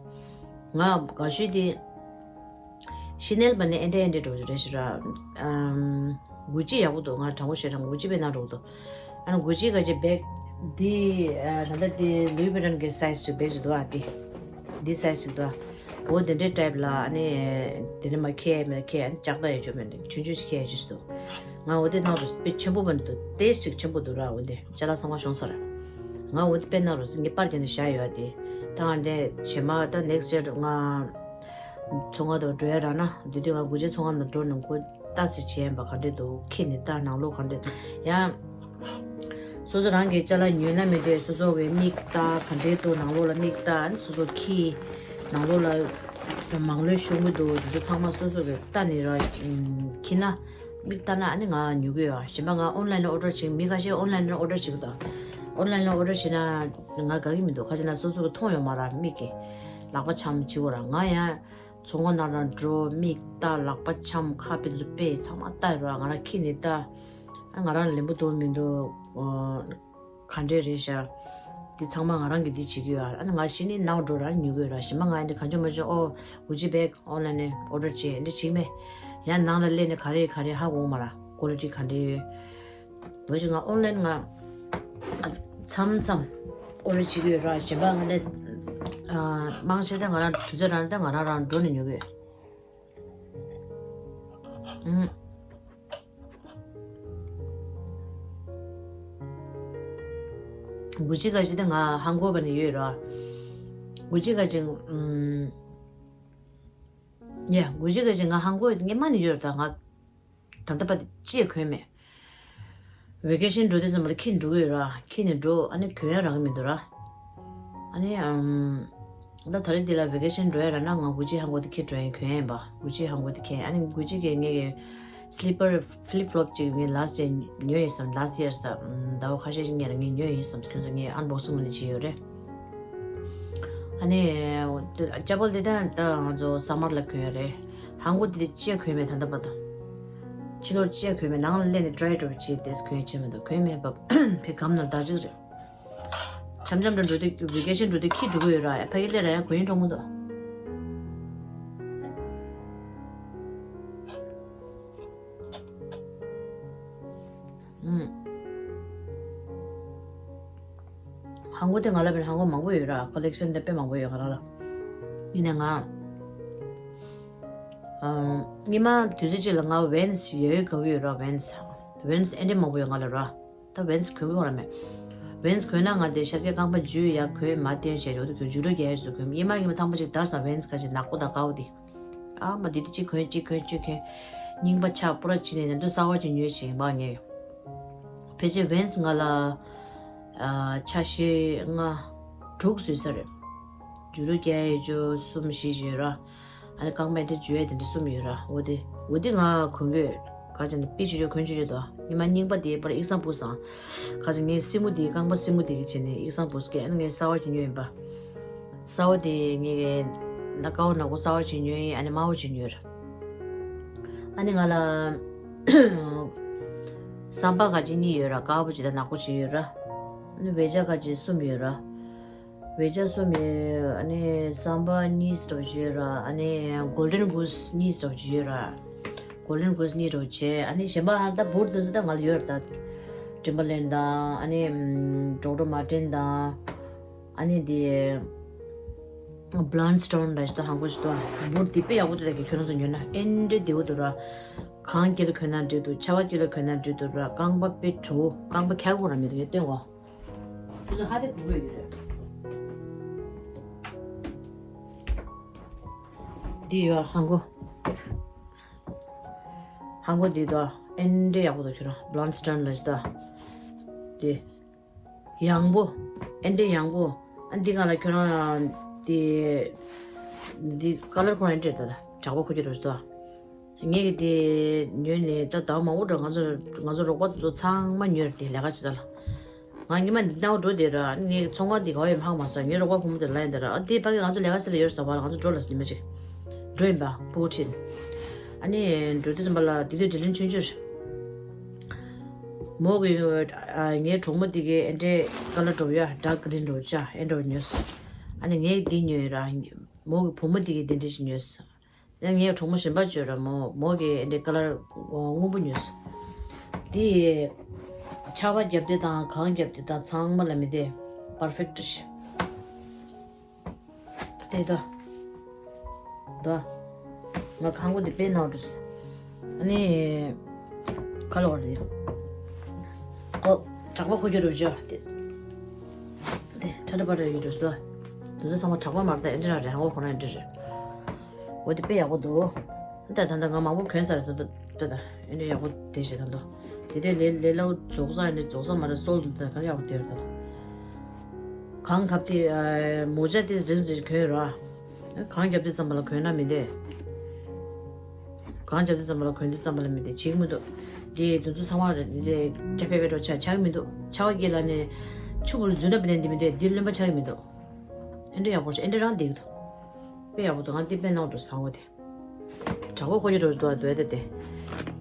ང་དགའ་ཤོས་དེ་ཤི་ནེལ་བ་ནི་ཨེ་འདྲ་ཨེ་འདྲ་འགྲོ་རེད་ཤི་ར། ཨམ། གུ་ཅི་ཡག་པོ་འདུག་ང་དྲང་པོ་བཤད་ན་གུ་ཅི་དཔེ་ནག་འགྲོ་གི་འདུག་ཨ་ནི་གུ་ཅི་ག་ཅིག་བེག་འདི་ཨ་ད་ལྟ་འདི་ལུའི་བི་ཊོན་གི་སའིཛ་ཅིག་བེག་ཅིག་འདུག་ཨ་འདི་འདི་སའིཛ་ཅིག་འདུག་ཨ། འོ་དེ་འདྲའི་ཊའིབ་ལ་ཨ་ནི་དེ་ནི་མ་ཁྱེར་མེད་ཁྱེར་ཨ་ནི་ལྕགས་རྟ་ཡོད་ཅོ་མེད་འདི་ཆུང་ཆུང་ཞིག་ཁྱེར་ཡོད་ཅོ་ཞིག་འདུག་ང་འོ་དེ་ནང་དུ་དཔེ་ཆེན་པོ་མ་འདུག་ཏེས་ཅིག་ཆེན་པོ་འདུག་ར། འོ་དེ་ཅ་ལག་ཚང་མ་ཤོང་ས་ར། ང་འོ་དེ་དཔེ་ནག་རུ་ངས་པར་རྒྱབ་ནས་བཞག་ཡོད་ཨ་དེ། ད་ང་འདི་བྱེ་མ་ད་ནེག་སི་ཊི་ཡར་ང་ཚོང་ཁང་དུ་འགྲོ་ཡ་རག་ན་དེ་དུས་ང་གུ་ཅི་ཚོང་ཁང་དུ་འགྲོ་ནས་ཁོ་ལྟ་ཟེར་བྱས་ཡིན་པ། ག་འདྲས་འདུག་ཁྱེར་ནས་ལྟ་ནང་ལོགས་ག་འདྲས་འདུག་ཡང་སོ་སོ་རང་གི་ཅ་ལག་ཉོས་ན་མི་འདོད་སོ་སོ་གི་མིག་ལྟ་ག་འདྲས་འདུག་ནང་ལོགས་ལ་མིག་ལྟ་ཨ་ནི་སོ་སོ་ཁྱེར་ནང་ལོགས་ལ་མང་ལོས་ཤོང་གི་འདུག་དེ་ཚོ་ཚང་མ་སོ་སོ་གི་ལྟ་ནས་ར་ཁྱེར་ན་མིག་ལྟ་ན་ཨ་ནི་ང་ཉོ་གི་ཡོད། གཞན་པ་ང་ཨོན་ལའིན་ནས་ཨོ་ཌར་བྱེད་མི་ཁ་ཤས་ཨོན་ལའིན་ནས་ཨོ་ཌར་བྱེད་གི་འདུག་ཨོན་ལའིན་ནས་ཨོ་ཌར་བྱེད་ན་ང་དགའ་གི་མི་འདུག་ཁ་ཤས་ན་སོ་སོ་གི་མཐོང་ཡོད་མ་ར་མིག་གི་ལག་པ་འཆམ་བྱེད་དགོས་ར། ང་ཡང་ཚོང་ཁང་ནང་ལ་འགྲོ་མིག་ལྟ་ལག་པ་འཆམ་ཁ་པེ་ཚོ་པེ་ཚང་མ་ལྟ་ཡོད་ར། ང་རང་ཁྱེར་ནས་ལྟ་ཨ་ང་རང་ལེན་པོ་འདུག་མི་འདུག་ཨོ། ག་འདྲས་རེད་ཤག་འདི་ཚང་མ་ང་རང་གིས་འདི་བྱེད་ཀྱི་ཡོད་ཨ། ཨ་ནི་ང་གཞི་ནས་ནང་འགྲོ་རང་ཉོ་གི་ཡོད་ར། གཞན་པ་ང་འདི་གང་བྱུང་མ་བྱུང་ཨོ་གུ་ཅི་བེག་ཨོན་ལའིན་ནས་ཨོ་ཌར་བྱས་འདི་བྱེད་མེད། ཡང་ནང་ལ་སླེབས་ནས་ག་རེ་ག་རེ་ཧ་གོ་མ་ར། ཀོ་ལི་ཊི་ག་འདྲས་ཡོད། འོ་ཅི་ང་ཨོན་ལའིན་ང་མཚམས་མཚམས་ཨོ་ཌར་བྱེད་ཀྱི་ཡོད་ར། གཞན་པ་ང་འདི་མང་ཆེ་ད་ང་རང་དུས་ཚོད་རང་ད་ང་རང་རང་འགྲོ་ནས་ཉོ་གི་ཡོད། ཨུམ། གུ་ཅི་ག་ཅིག་དེ་ང་ཧང་གོ་བ་ནས་ཡོད་ར། གུ་ཅི་ག་ཅིག་ཨུམ། ཡ་གུ་ཅི་ག་ཅིག་ང་ཧང་གོ་ཡོད་ངས་མ་ནས་ཡོད་ར། ད་ང་ད་ལྟ་བར་དུ་ཅི་ཡང་གོན་མེད། ཝེ་ཀེ་ཤན་འགྲོ་དུས་ཙམ་པ་ལ་ཁྱེར་འགྲོ་གི་ཡོད་ར། ཁྱེར་ནས་འགྲོ་ཨ་ནི་གོན་ཡ་རག་གི་མི་འདུག་ར། ཨ་ནི་ཨམ། ད་ད་རེས་འདི་ལ་ཝེ་ཀེ་ཤན་འགྲོ་ཡ་རག་ན་ང་གུ་ཅི་ཧང་གོ་དེ་ཁྱེར་འགྲོ་ཡ་གོན་ཡ་ཡིན་པ། གུ་ཅི་ཧང་གོ་དེ་ཁྱེར་ཨ་ནི་གུ་ཅི་གི་ངེད་ཀྱི་སི་ལི་པར་ཕི་ལིབ་ཕི་ལོབ་ཅིག་ངས་ལ་སི་ཡར་ཉོས་ཡིན་བསམ། ལ་སི་ཡར་ས་ཟླ་བ་ཁ་ཤས་ཤིག་ངས་ལ་ངས་ཉོས་ཡིན་བསམ། ཁྱོད་ཚོ་ངས་ཨན་བོག་སིང་མ་ནི་བྱས་ཡོད་རེད། ཨ་ནི་ཅ་པལ་དེ་ད་ད་ང་ཚོ་སམ་མར་ལ་གོན་ཡ་རེད། ཧང་གོ་དེ་ཅི་ཡ་གོན་མེད་ད་ལྟ་བར་དུ། ཕྱི་ལོགས་ཅི་ཡ་གོན་མེད། ནང་ལ་སླེབས་ནས་ཌི་རའི་འགྲོ་བྱས་དེ་གོན་ཡ་ཆེ་མི་འདུག་གོན་མེད་པ་ཕི་གམ་ནང་ད་ཅིག་རེད། འཆམ་འཆམ་འགྲོ་འགྲོ་དུས་ཝེ་ཀེ་ཤན་འགྲོ་དུས་ཁྱི་འགྲོ་གི་ཡོད་ར། ཕ་གི་སླེབས་ར་ཡང་གོན་ཡིན་གྲོགས་མོ་འདུག་ཧང་གོ་དེ་ང་ལ་བས་ཧང་གོ་མང་པོ་ཡོད་ར། ཀོ་ལེག་ཤན་དེ་དཔེ་མང་པོ་ཡོད་ང་རང་ལ། ཡིན་ནའི་ང་ཨ་སྔོན་མ་དུས་ཚོད་ཅིག་ལ་ང་ཝེན་སི་ཡོད་དགའ་གི་ཡོད་ར། ཝེན་སི་ ཝེན་སི་ཨེ་འདྲ་མང་པོ་ཡོད་ང་ལ་ར། ད་ཝེན་སི་གོན་གི་ཡོད་ར་མེད། ཝེན་སི་གོན་ན་ང་དེ་ཤར་སྐྱ་རྐང་པ་འཇུས་ཡ་གོན་མ་བསྟན་བྱས་འཇོག་ཏུ་གོན་འཇུ་རུ་རྒྱལ་སུ་གོན་ཡེ་མ་ངེས་མ་ཐང་པོ་ཅིག་དར་སང་ཝེན་སི་ག་ཅིག་ནག་པོ་དང་དཀར་པོ་དེ། ཨ་མ་དེ་དུ་གཅིག་གོན་གཅིག་གོན་གཅིག་གོན། རྙིང་པ་ཆག་པོ་ར་ཕྱི་ནས་ནམ་དུ་གསར་བ་ཅིག་ཉོས་ཤིང་འབག་ངེས། ཕལ་ཆེར་ཝེན་སི་ང་ལ་ཨ་ཆ་ཤས་ལྔ་དྲུག་བཟོས་ས་རེད། འཇུ་རུ་རྒྱལ་ཡོད་ཅོ་གསུམ་བཞི་ཡོད་ར། ཨ་ནི་རྐང་པ་འདི་འཇུ་ཡས་དེ་འདྲ་གསུམ་ཡོད་ར། འོ་དེ་འོ་དེ་ང་གོན་གི་ཡོད། ག་ཅི་ནི་པི་ཆུ་ཆུ་གོན་ཆུ་ཆུ་དོ། ཉི་མ་རྙིང་པ་དེ་པར་ཨིག་སང་བུ་སང་། ག་ཅི་ངའི་སྲིན་མོ་དེ་རྐང་པ་སྲིན་མོ་དེ་གི་བྱས་ནས་ཨིག་སང་བུ་སྐད་ཨ་ནི་ངའི་གསར་བ་ཅིག་ཉོས་ཡིན་པ། གསར་བ་དེ་ངའི་ན་ཀའོ་ནག་པོ་གསར་བ་ཅིག་ཉོས་ཡིན། ཨ་ནི་དམར་པོ་ཅིག་ཉོས་ར། ཨ་ནི་ང་ལ་སམ་པ་ག་ཅི་གཉིས་ཡོད་ར། དཀར་པོ་ཅིག་དང་ནག་པོ་ཅིག་ཡོད་ར། ཨ་ནི་བེ་ཇ་ག་ཅི་གསུམ་ཡོད་ར། བེ་ཇ་གསུམ་ཡོད། ཨ་ནི་སམ་པ་གཉིས་འདྲ་བོ་ཅིག་ཡོད་ར། ཨ་ནི་གོལ་ཌན་གུ་སི་གཉིས་འདྲ་བོ་ཅིག་ཡོད་ར། གོལ་ཌན་གུ་སི་གཉིས་འདྲ་བོ་བྱས། ཨ་ནི་གཞན་པ་ཧར་ད་བུར་དེ་ཚོ་ད་ང་ལ་ཡོད་ར། ད་ཊིམ་བར་ལེན་དང་ཨ་ནི་ཌོག་ཊར་མར་ཊིན་དང་ཨ་ནི་དེ་བྷ་ལན་སི་ཊོན་འདྲ་ཞིག་ད་ཧང་གོ་ཞིག་ད་བུར་དེ་དཔེ་ཡག་པོ་འདུག་ད་གི་ཁྱོད་རང་ཚོ་ཉོས་ན་ཨེ་འདྲ་བདེ་པོ་འདུག་ར། གངས་དཀྱིལ་ལ་གོན་ན་འགྲིག་འདུག་ཆར་པ་དཀྱིལ་ལ་གོན་ན་འགྲིག་འདུག་ར། རྐང་པ་དཔེ་བྲོ་བོ་རྐང་པ་འཁྱག་པོ་ར་མི་འདུག་ངས་སྟོན་གོ། ཁྱོད་ཚོ་ཧ་དེ་གོ་གི་ཡོད་རེད། འདི་ཡོད་ཧང་གོ། ཧང་གོ་འདི་དོ་ཨེ་འདྲ་ཡག་པོ་འདུག་ཁྱོད་རང་བྷ་ལན་སི་ཊོན་ལ་ཞིག་ད། འདི། ཡང་པོ། ཨེ་འདྲ་ཡང་པོ། ཨ་འདི་ག་ལ་ཁྱོད་རང་འདི། འདི་ཀ་ལར་ཁོ་ཨེ་འདྲ་ད་ད་དྲག་པོ་ཁོ་ཁྱོད་རོ་ཞིག་ད། ངས་ཀྱི་དེ་ཉོས་ནས་ད་ཟླ་བ་མང་པོ་འགྲོ། ང་ཚོ་ང་ཚོ་རོགས་པ་དེ་ཚོ་ཚང་མ་ཉོས་ར། དེ་ལས་ཀ་བྱེད་ས་ལ། ང་ཉི་མ་འདི་ནང་འགྲོ་བསྡད་ར། ངས་ཚོང་ཁང་འདི་ག་བ་ཡོད་ཧ་གོ་མ་སོང་། ངའི་རོགས་པ་བུ་མོ་དེ་ལ་ཡིན་ད་ར། ཨ་དེ་ཕ་གི་ང་ཚོ་ལས་ཀ་བྱེད་ས་ལ་ཡོད་ཟ་བ་ལ་ང་ཚོ་འགྲོ་ལ་ཟེར་ཉི་མ་གཅིག་འགྲོ་ཡིན་པ་ཕྲུ་གུ་ཁྲིད། ཨ་ནི་འགྲོ་དུས་ཙམ་པ་ལ་དེ་དུས་དྲིན་ལན་ཆུང་ཆུང་རེད། མོ་གི་ཨ་ངའི་གྲོགས་མོ་དེ་གི་ཨེ་འདྲའི་ཀ་ལར་འགྲོ་ཡ་ཌརྐ་གི་རིན་འགྲོ་ཅ་ཨེ་འགྲོ་ཉོས། ཨ་ནི་ངས་དེ་ཉོས་ར། མོ་གི་བུ་མོ་དེ་གི་དེ་འདྲ་ཞིག་ཉོས། ཡང་ངའི་གྲོགས་མོ་གཞན་པ་བྱོས་ར། མོ་མོ་གི་འདི་ཀ་ལར་སྔོན་པོ་ཉོས། དེ་ཆར་པ་བརྒྱབ་དུས་དང་གངས་བརྒྱབ་དུས་དང་ཚང་མ་ལ་མི་དེ་པར་ཕེག་ཊི་རེད། དེ་དོ། དོ། ང་ཧང་གོ་དེ་དཔེ་ནག་འགྲོ། ཨ་ནི། ཁ་ལོ་རེད། ཀོ། གྲགས་པ་ཁོ་ཁྱོད་རུ་བྱོས་དེ། དེ་ཁྲ་ཁྲ་པ་ར་ཡོད་འགྲོ་སོ། དེ་ཚོ་ཚང་མ་གྲགས་པ་མ་རེད། ད་ཨེ་འདྲ་ར་རེད། ཧང་གོ་ཁོ་རང་ཨེ་འདྲ་རེད། འོ་དེ་དཔེ་ཡག་པོ་འདུག་ད་ད་ད་ང་མང་པོ་གྱོན་ཚར་རེད། ད་ད་ད་ཨེ་འདྲ་ཡག་པོ་དེ་ཞེས་ད་འདུག་དེ་དེ་ལས་ལས་སླ་པོ་རྫོགས་ས་ཨེ་འདྲ་རྫོགས་ས་མ་རེད། སོལ་དུ་ད་ག་རེ་ཡག་པོ་དེ་རེད་ད། གངས་བརྒྱབ་དེ་མོ་ཇ་དེ་རིང་རིང་གྱོན་ར། གངས་བརྒྱབ་དུས་ཙམ་པ་ལ་གོན་ན་མི་བདེ། གངས་བརྒྱབ་དུས་ཙམ་པ་ལ་གོན་དུས་ཙམ་པ་ལ་མི་བདེ་བྱེད་ཀྱི་མི་འདུག་དེ་དུས་ཚོད་ཚང་མ་རེད། དེ་ཇ་ཕེ་ཕེ་འགྲོ་ཆ་ཆགས་ཀྱི་མི་འདུག་ཆར་པ་སྐྱེལ་ལ་ནས་ཆུ་བུར་འཛུལ་ན་བི་ལན་དེ་མི་འདུག་དེ་རློན་པ་ཆགས་ཀྱི་མི་འདུག་ཨེ་འདྲ་ཡག་པོ་ཨེ་འདྲ་རང་བསྡད་ཀྱི་འདུག་དཔེ་ཡག་པོ་འདུག་ང་དེ་དཔེ་གནང་འགྲོ་བཟང་བོ་དེ། དྲག་པོ་ཁོ་ཡི་འགྲོ་འདུག་འདུག་དེ་དེ།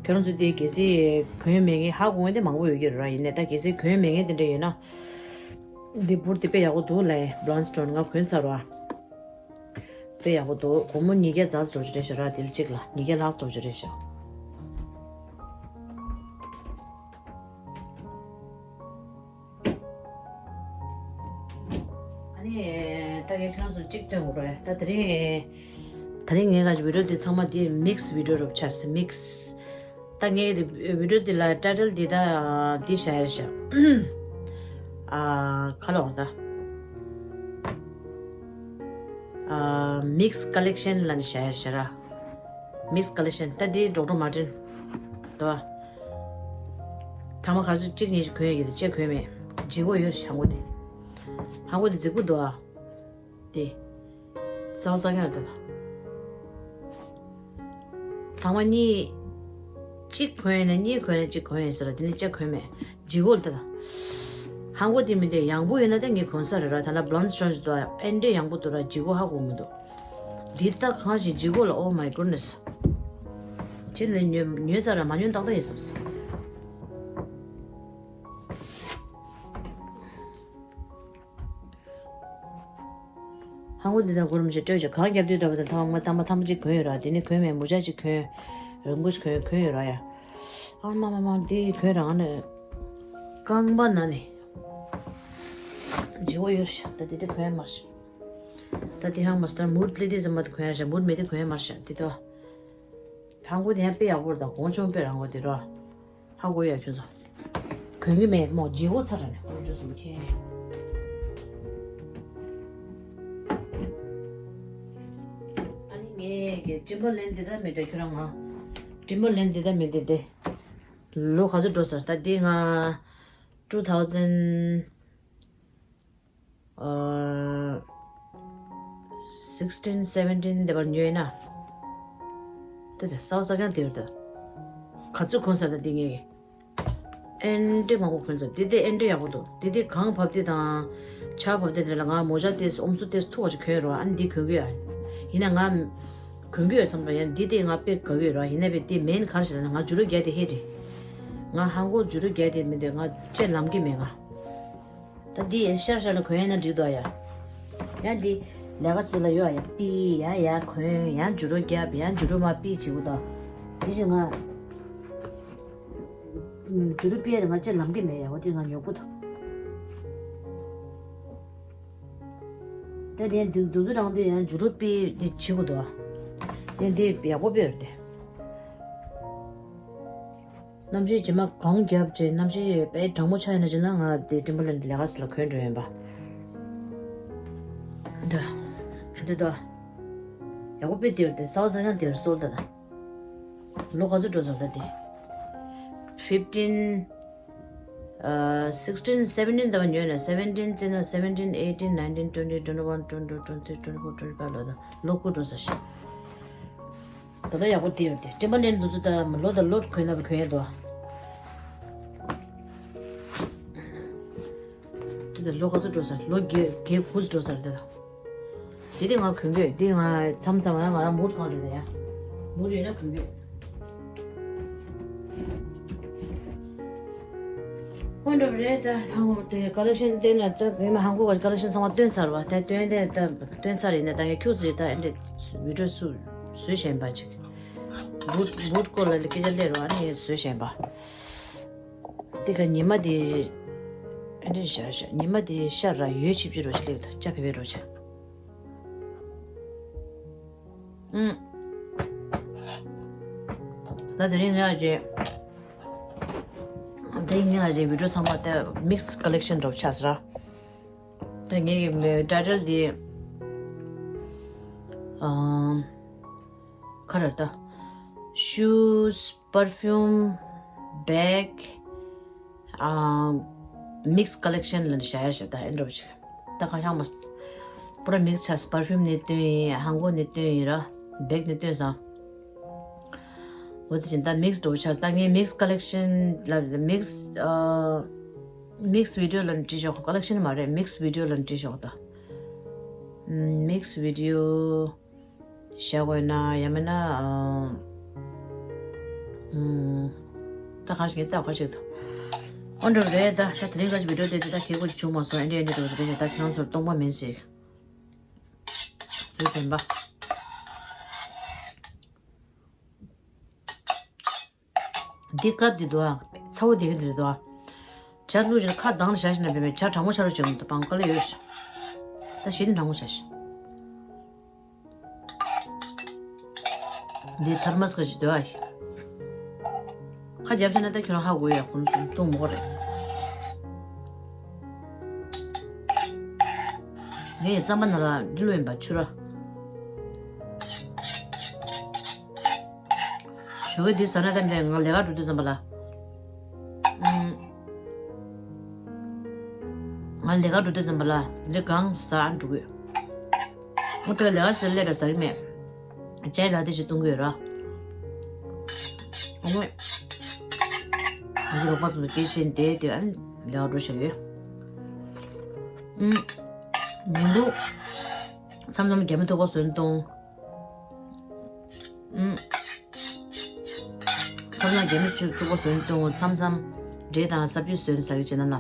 ཁྱོད་རང་ཚོ་དེ་གལ་སྲིད་གོན་མེད་མཁན་ཧ་གོ་མཁན་དེ་མང་པོ་ཡོད་ཀྱི་རེད་ར། ཡིན་ནའི་ད་གལ་སྲིད་གོན་མེད་མཁན་དེ་འདྲ་ཡོད་ན། འདི་བུར་དེ་དཔེ་ཡག་པོ་འདུག་ལ། བྷ་ལན་སི་ཊོན་ང་གོན་ཚར་བ། དཔེ་ཡག་པོ་འདུག་སྒོར་མོ་ཉིས་བརྒྱ་ཙམ་འགྲོ་གི་རེད་ཤག་ར། དེ་ལ་གཅིག་ལ་ཉིས་བརྒྱ་ལྷག་འགྲོ་གི་རེད་ཤག་ཨ་ནི་ད་ངས་ཁྱོད་ཚོར་གཅིག་སྟོན་དགོས་རེད། ད་དེ་རིང་། དེ་རིང་ངས་ག་ཅིག་བི་ཌི་ཡོ་འདི་ཚང་མ་འདི་མིག་སི་བི་ཌི་ཡོ་རུ་ཆགས་སོང་། མིག་སི། ད་ངས་འདི་བི་ཌི་ཡོ་འདི་ལ་ཊའི་ཊལ་འདི་ད་འདི་བྱ་ཡ་ཤག་ཨ་ཁ་ལོ་ད། ཨ་མིག་སི་ཀ་ལེག་ཤན་ལ་ནི་བྱ་ཡ་ཤག་ར། མིག་སི་ཀ་ལེག་ཤན་ད་འདི་ཌོག་ཊར་མར་ཊིན། ད། ཐ་མ་ག་ཚོད་གཅིག་གཉིས་ཤིག་གོན་ཡོད་ཀྱི་རེད། ཅེས་གོན་མེད། ལྗིད་པོ་ཡོད་ཤག་ཧང་གོ་དེ། ཧང་གོ་དེ་རྫིག་པོ་འདུག་ཨ། དེ། ས་བ་ས་ཀྱང་ལྟ་ད། ཐ་མ་གཉིས། གཅིག་གོན་ཡིན་ན་གཉིས་གོན་ན་གཅིག་གོན་ཡིན་ཟེར་ལ་དེ་ནི་གཅིག་གོན་མེད། ལྗིད་པོ་ལྟ་ད། ཧང་གོ་དེ་མི་འདུག་ཡང་པོ་ཡོད་ན་ད་ངས་གོན་ས་རེད་ར། ད་ལ་བྷ་ལན་སི་ཊོན་ཞིག་འདུག་ཨ། ཨེ་འདྲའི་ཡང་པོ་འདུག་ར། ལྗིད་པོ་ཧ་གོ་མི་འདུག་འདི་ལྟ་གང་ཞིག་ལྗིད་པོ་ལ། Oh my goodness། ཁྱེད་ལས་ཉོས་ཉོས་ས་ར་མ་ཉོས་ཏག་ཏག་ཡིན་བསམ་སོང་། ཧང་གོ་འདི་དང་གོར་མི་ཞིག་སྤྲོད་བྱ། གང་རྒྱབ་དུས་འདྲ་བ་དང་ཐང་མ་ཐང་མ་ཐང་མ་གཅིག་གོན་ཡོད་ར། དེ་ནི་གོན་མེད། མོ་ཇ་གཅིག་གོན། རིང་པོ་ཞིག་གོན་གོན་ཡོད་ར་ཡ། ཨ་མ་མ་མ་འདི་གོན་རང་ནི། རྐང་པ་ན་ནི། ལྗིད་པོ་ཡོད་ཤག་ད་དེ་དེ་གོན་མ་ཤག་ད་དེ་ཧང་མ་སྟར་མུར་ལི་དེ་ཙམ་མ་དེ་གོན་ཡ་ཤག་མུར་མེད་དེ་གོན་མ་ཤག་དེ་དོ། ཧང་གོ་དེ་ཡང་དཔེ་ཡག་པོ་རེད། ད་གོང་ཆུང་དཔེ་རང་གོ་དེ་རོ། ཨ་གོ་ཡ་ཁྱོད་ཚོ། གོན་གི་མེད་མོ་ཇི་གོ་ཚར་ར་ནས་ཁོང་ཚོ་སུ་མཁྱེན། ཨ་ནི་ངས་ཀྱི་ཊིམ་བར་ལེན་འདི་ད་མི་འདོད་ཁྱོད་རང་ང་། ཊིམ་བར་ལེན་འདི་ད་མི་འདོད་དེ། ལོ་ག་ཚོད་འགྲོ་ཟེར་ད་འདི་ང་two thousand sixteen seventeen དེ་བར་ཉོས་ན། དེ་དེ་ས་བ་ས་ཀྱང་དེ་བར་དུ། ག་ཚོད་གོན་ཟེར་ད་འདི་ངས། ཨེན་ཏྲེ་མང་པོ་གོན་ཚར། དེ་དེ་ཨེན་ཏྲེ་ཡག་པོ་འདུག་དེ་དེ་གང་བབ་དེ་དང་། ཆ་བབ་དེ་དེ་ལ་ང་མོ་ཇ་དེ་ཨོམ་སུ་དེ་ཐུག་བ་ཅིག་གོན་རོགས་ཨ་ནི་འདི་གོན་གི་ཡ། ཡིན་ན་ང་གོན་གི་ཡོད་བསམ་པ་ཡང་འདི་དེ་ང་དཔེ་དགའ་གི་ཡོད་ར་ཡིན་ན་བས་དེ་མེན་གར་ཞིག་ལ་ང་ཇུ་རུ་རྒྱ་དེ་ཧེ་རེད། ང་ཧང་གོ་ཇུ་རུ་རྒྱ་དེ་མི་འདོད་ང་ཅེ་ལམ་གི་མེད་ང་། ད་འདི་ཡན་ཤར་ཤར་ལ་གོན་ཡ་ན་འགྲིག་འདུག་ཡ། ཡང་འདི་ལས་ཀ་ཚོ་ལ་ཡོད་ཡ་པི་ཡ་ཡ་གོན་ཡང་ཇུ་རུ་རྒྱབ་ཡང་ཇུ་རུ་མ་པི་བྱེད་དགོས་ད། འདི་ཞིག་ང་ཇུ་རུ་པི་ཡ་དེ་ང་ཅེ་ལམ་གི་མེད་ཡ་འོ་དེ་ང་ཉོ་དགོས་ད། ད་དེ་འདི་འདུག་ཚོ་རང་དེ་ཡང་ཇུ་རུ་པི་དེ་བྱེད་དགོས་ད། དེ་འདི་ཡག་པོ་པི་ཡོད་དེ། གནམ་གཤིས་ཇི་མ་གང་རྒྱབ་ཅེ་གནམ་གཤིས་དཔེ་གྲང་མོ་ཆགས་ཡིན་ན་ཅེ་ན་ང་དེ་ཊིམ་བར་ལེན་ལས་ཀ་སི་ལ་གོན་འགྲོ་ཡིན་པ། འདི་འདི་དོ། ཡག་པོ་དཔེ་དེར་དེ་ས་བ་ས་ཡང་དེར་སོལ་ད་ད། ལོ་ག་ཚོད་འགྲོ་ཟེར་ད་དེ། fifteen sixteen seventeen ད་བ་ཉོས་ན་seventeen ཅེ་ན་seventeen eighteen nineteen twenty twenty one twenty twenty three twenty four twenty five ལོ་ད་ལོ་དགུ་འགྲོ་ཟེར་ཤག་ད་ལྟ་ཡག་པོ་དེ་ཡོད་དེ་ཊིམ་བར་ལེན་འདུག་ཚོད་ད་མི་ལོ་ད་ལོ་གོན་ན་གོན་ཡ་འདུག་དེ་ད་ལོ་ག་ཚོད་འགྲོ་ས་ལོ་བརྒྱད་བརྒྱད་དགུ་ཚོད་འགྲོ་ས་རེད་ད། དེ་དེ་ང་གོན་གི་དེ་ང་མཚམས་མཚམས་ང་ང་རང་མུ་ཌི་གང་རེད་ད་ཡ། མུ་ཌི་ཡོད་ན་གོན་གི་ཁོང་འགྲོ་བ་རེད་ད། ཧང་གོ་དེ་ཀ་ལེག་ཤན་བསྟན་ན་ད་མི་མ་ཧང་གོ་བ་ཀ་ལེག་ཤན་ཚང་མ་བཏོན་ཚར་བ་དེ་བཏོན་དེ་ད་བཏོན་ཚར་ཡིན་ན་ད་ངས་ཁྱུག་ཙམ་ད་ཨེ་འདྲ་བི་ཌི་ཡོ་སུ་བཟོས་བཞིན་པ་ཅིག་བུད་བུད་སྐོར་ལ་སྐད་ཆ་སླེབས་རོགས་ཨ་ནི་བཟོས་བཞིན་པ། དེ་ག་ཉི་མ་དེ་ཨེ་འདྲ་བཞག་བཞག་ཉི་མ་དེ་ཤར་ར་ཡོལ་ཆིབ་ཆིབ་རོ་ཆ་སླེབས་ད་ཅ་བེ་བེ་རོ་ཆ། ཨུམ། ད་དེ་རིང་ང་ཅེ། དེ་ངས་ང་ཅེ་བི་ཌི་ཡོ་ཚང་མ་དེ་མིག་སི་ཀ་ལེག་ཤན་འདྲ་བོ་ཆགས་སོང་ར། དེ་ངའི་ཊའི་ཊལ་དེ། ཨམ། ག་རེ་ད། Shoes, perfume, bag, ཨམ། mix collection ལ་བྱ་ཡ་བྱ་ད་ཨེ་འདྲ་བོ་ཆགས། ད་ཁ་ཤང་མ། པུ་ར་མིག་སི་ཆགས་པར་ཕིའུམ་ནས་བཏོན་ཡིན་ཧང་གོ་ནས་བཏོན་ཡིན་ར་བེག་ནས་བཏོན་སོང་། འོ་དེ་བཞིན་ད་མིག་སི་འགྲོ་ཆགས་ད་ངས་མིག་སི་ཀ་ལེག་ཤན་ལ་མིག་སི་ཨ། མིག་སི་བི་ཌི་ཡོ་ལ་འབྲི་ཤོག་ཀ་ལེག་ཤན་མ་རེད་མིག་སི་བི་ཌི་ཡོ་ལ་འབྲི་ཤོག་ད། མིག་སི་བི་ཌི་ཡོ་བྱ་དགོས་ན་ཡང་མིན་ན་ཨ། ད་གང་ཞིག་ངས་ལྟ་ག་ཞིག་ཏུ། ཨོ་འགྲོ་རེད་ད་ད་དེ་རིང་ག་ཞིག་བི་ཌི་ཡོ་དེ་དེ་ད་ཁེ་གོ་བྱུང་མ་སོང་ཨེ་འདྲ་ཨེ་འདྲ་འགྲོ་རེད་ད་ཁྱེད་རང་ཚོར་སྟོང་པ་མིན་ཞིག་དེ་བདེན་པ། འདི་སྐབས་འདི་འདུག་ཨ། ཚ་བོ་དེ་གི་འདི་རེད་འདུག་ཨ། ཇ་བླུགས་ཞིག་ཁ་གདང་ལ་བཞག་ཞིག་ན་བེ་བེ་ཇ་གྲང་མོ་ཆ་རུ་བྱོན་འདུག་པང་ཀ་ལ་ཡོད་ཞིག་ད་ཞེ་ནི་གྲང་མོ་བྱ་ཞིག་འདི་ཐར་མ་སི་ཀ་ཞིག་འདུག་ཨ། ཁ་རྒྱབ་ཆ་ན་ད་ཁྱོད་རང་ཧ་གོ་ཡ་ཁོང་སུ་བཏུང་མོ་རེད། ངས་རྩམ་པ་ནང་ལ་འདི་ལོ་ཡིན་པ་ཆུ་ར། ཞོགས་ཀས་འདི་ཟ་ན་ད་འདི་ང་ལས་ཀ་འགྲོ་དུས་ཙམ་པ་ལ། ཨུམ། ང་ལས་ཀ་འགྲོ་དུས་ཙམ་པ་ལ་འདི་གང་ཟ་འགྲོ་གི། ཨོ་ཏོ་ལས་ཀ་ཟེར་ལས་ཀ་ཟ་གི་མེད། ཅའི་ལ་ཏེ་ཞིག་བཏུང་གི་ཡོད་ར། ཨོ་མོ། ང་ཚོ་རོགས་པ་ཚོ་སྐད་བཤད་བསྡད་དེ་ཨ་ནི་ལས་ཀ་འགྲོ་བཞག་ཡོད། ཨུམ། ཉིན་གུང་། མཚམས་མཚམས་རྒྱ་མི་ཐུག་པ་བཟོས་བཏུང་། ཨུམ། མཚམས་མཚམས་རྒྱ་མི་ཆུ་ཐུག་པ་བཟོས་བཏུང་མཚམས་མཚམས་འབྲས་དང་སབ་ཇི་བཟོས་ཟ་གི་བྱེད་ན་ན།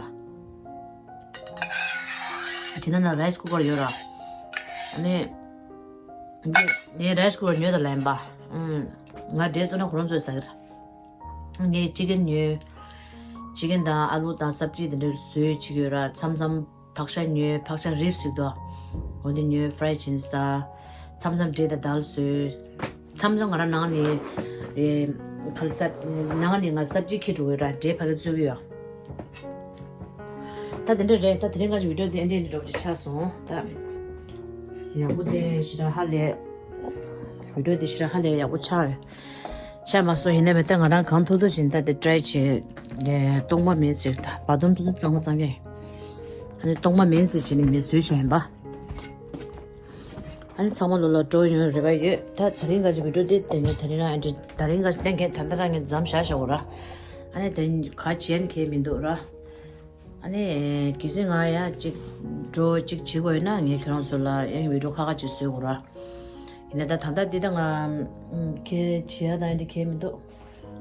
བྱེད་ན་ན་རའི་སི་ཀུ་ཀར་ཡོད་ར། ཨ་ནི། ངས་རའི་སི་ཀུ་ཀར་ཉོས་དང་ལེན་པ། ཨུམ། ང་འབྲས་བཙོས་ན་ཁོ་རང་ཚོས་ཟ་གི་ར། ངས་ཅི་ཀན་ཉོས། ཅི་ཀན་དང་ཨ་ལུ་དང་སབ་ཇི་དེ་འདྲ་བཟོས་བྱེད་ཀྱི་ཡོད་ར་མཚམས་མཚམས། བག་ཤ་ཉོས་བག་ཤ་རིབ་ཞིག་འདུག་འོ་འདི་ཉོས་ཕ་རའི་བྱིན་ཟ། མཚམས་མཚམས་འབྲས་དང་དལ་བཟོས། མཚམས་མཚམས་ང་རང་ནང་ནས་ཨེ། ག་ལ་ས་ནང་ནས་ང་སབ་ཇི་འཁྱེར་འགྲོ་གི་ཡོད་ར། འབྲས་ཕ་གི་བཙོས་ཀྱི་ཡོད། ད་དེ་འདྲ་རེད། ད་དེ་རིང་ཁ་ཅིག་བི་ཌིའོ་དེ་ཨེ་འདྲས་འདྲ་འདྲ་པོ་ཅིག་ཆགས་སོང་། ད་ཡག་པོ་དེ་ཞེ་དྲག་ཧ་ལས། བི་ཌིའོ་དེ་ཞེ་དྲག་ཧ་ལས་ཡག་པོ་ཆགས་རེད། ཆགས་མ་སོང་། ཡིན་ནའི་ད་ང་རང་གང་ཐུབ་ཐུབ་བྱས་ད་དེ་ཊི་རའི་བྱས། དེ་སྟོང་པ་མེད་ཟེར། ད་བ་དུམ་ཐུབ་ཐུབ་གཙང་མ་གཙང་རྐྱང་། ཨ་ནི་སྟོང་པ་མེད་ཟེར་བྱས་ནས་ངས་བཟོས་བཞག་ཡིན་པ། ཨ་ནི་ཚང་མ་ལོ་ལ་སྤྲོ་ཡོང་རེ་བ་ཡོད། ད་དེ་རིང་ཁ་ཅིག་བི་ཌིའོ་དེ་དེ་ངས་དེ་རིང་རང་ཨེ་འདྲས། དེ་རིང་ཁ་ཅིག་གཏན་འཁེལ་ད་ལྟ་རང་ངས་མཚམས་བཞག་བཞག་གོ་ར། ཨ་ནི་དེ་ག་བྱས་ནས་ཁེལ་མི་འདུག་ར། ཨ་ནི་གལ་སྲིད་ང་ཡ་གཅིག་འགྲོ་གཅིག་བྱེད་དགོས་ཡོད་ན་ངས་ཁྱེད་རང་ཚོ་ལ་ཡང་བི་ཌིའོ་ཁ་ཁ་ཅིག་བཟོས་དགོས་ར། ཡིན་ན་ད་ད་ལྟ་འདི་ད་ང་ཁེལ་བྱེད་ཡ་ད་ཡིན་འདི་ཁེལ་མི་འདུག་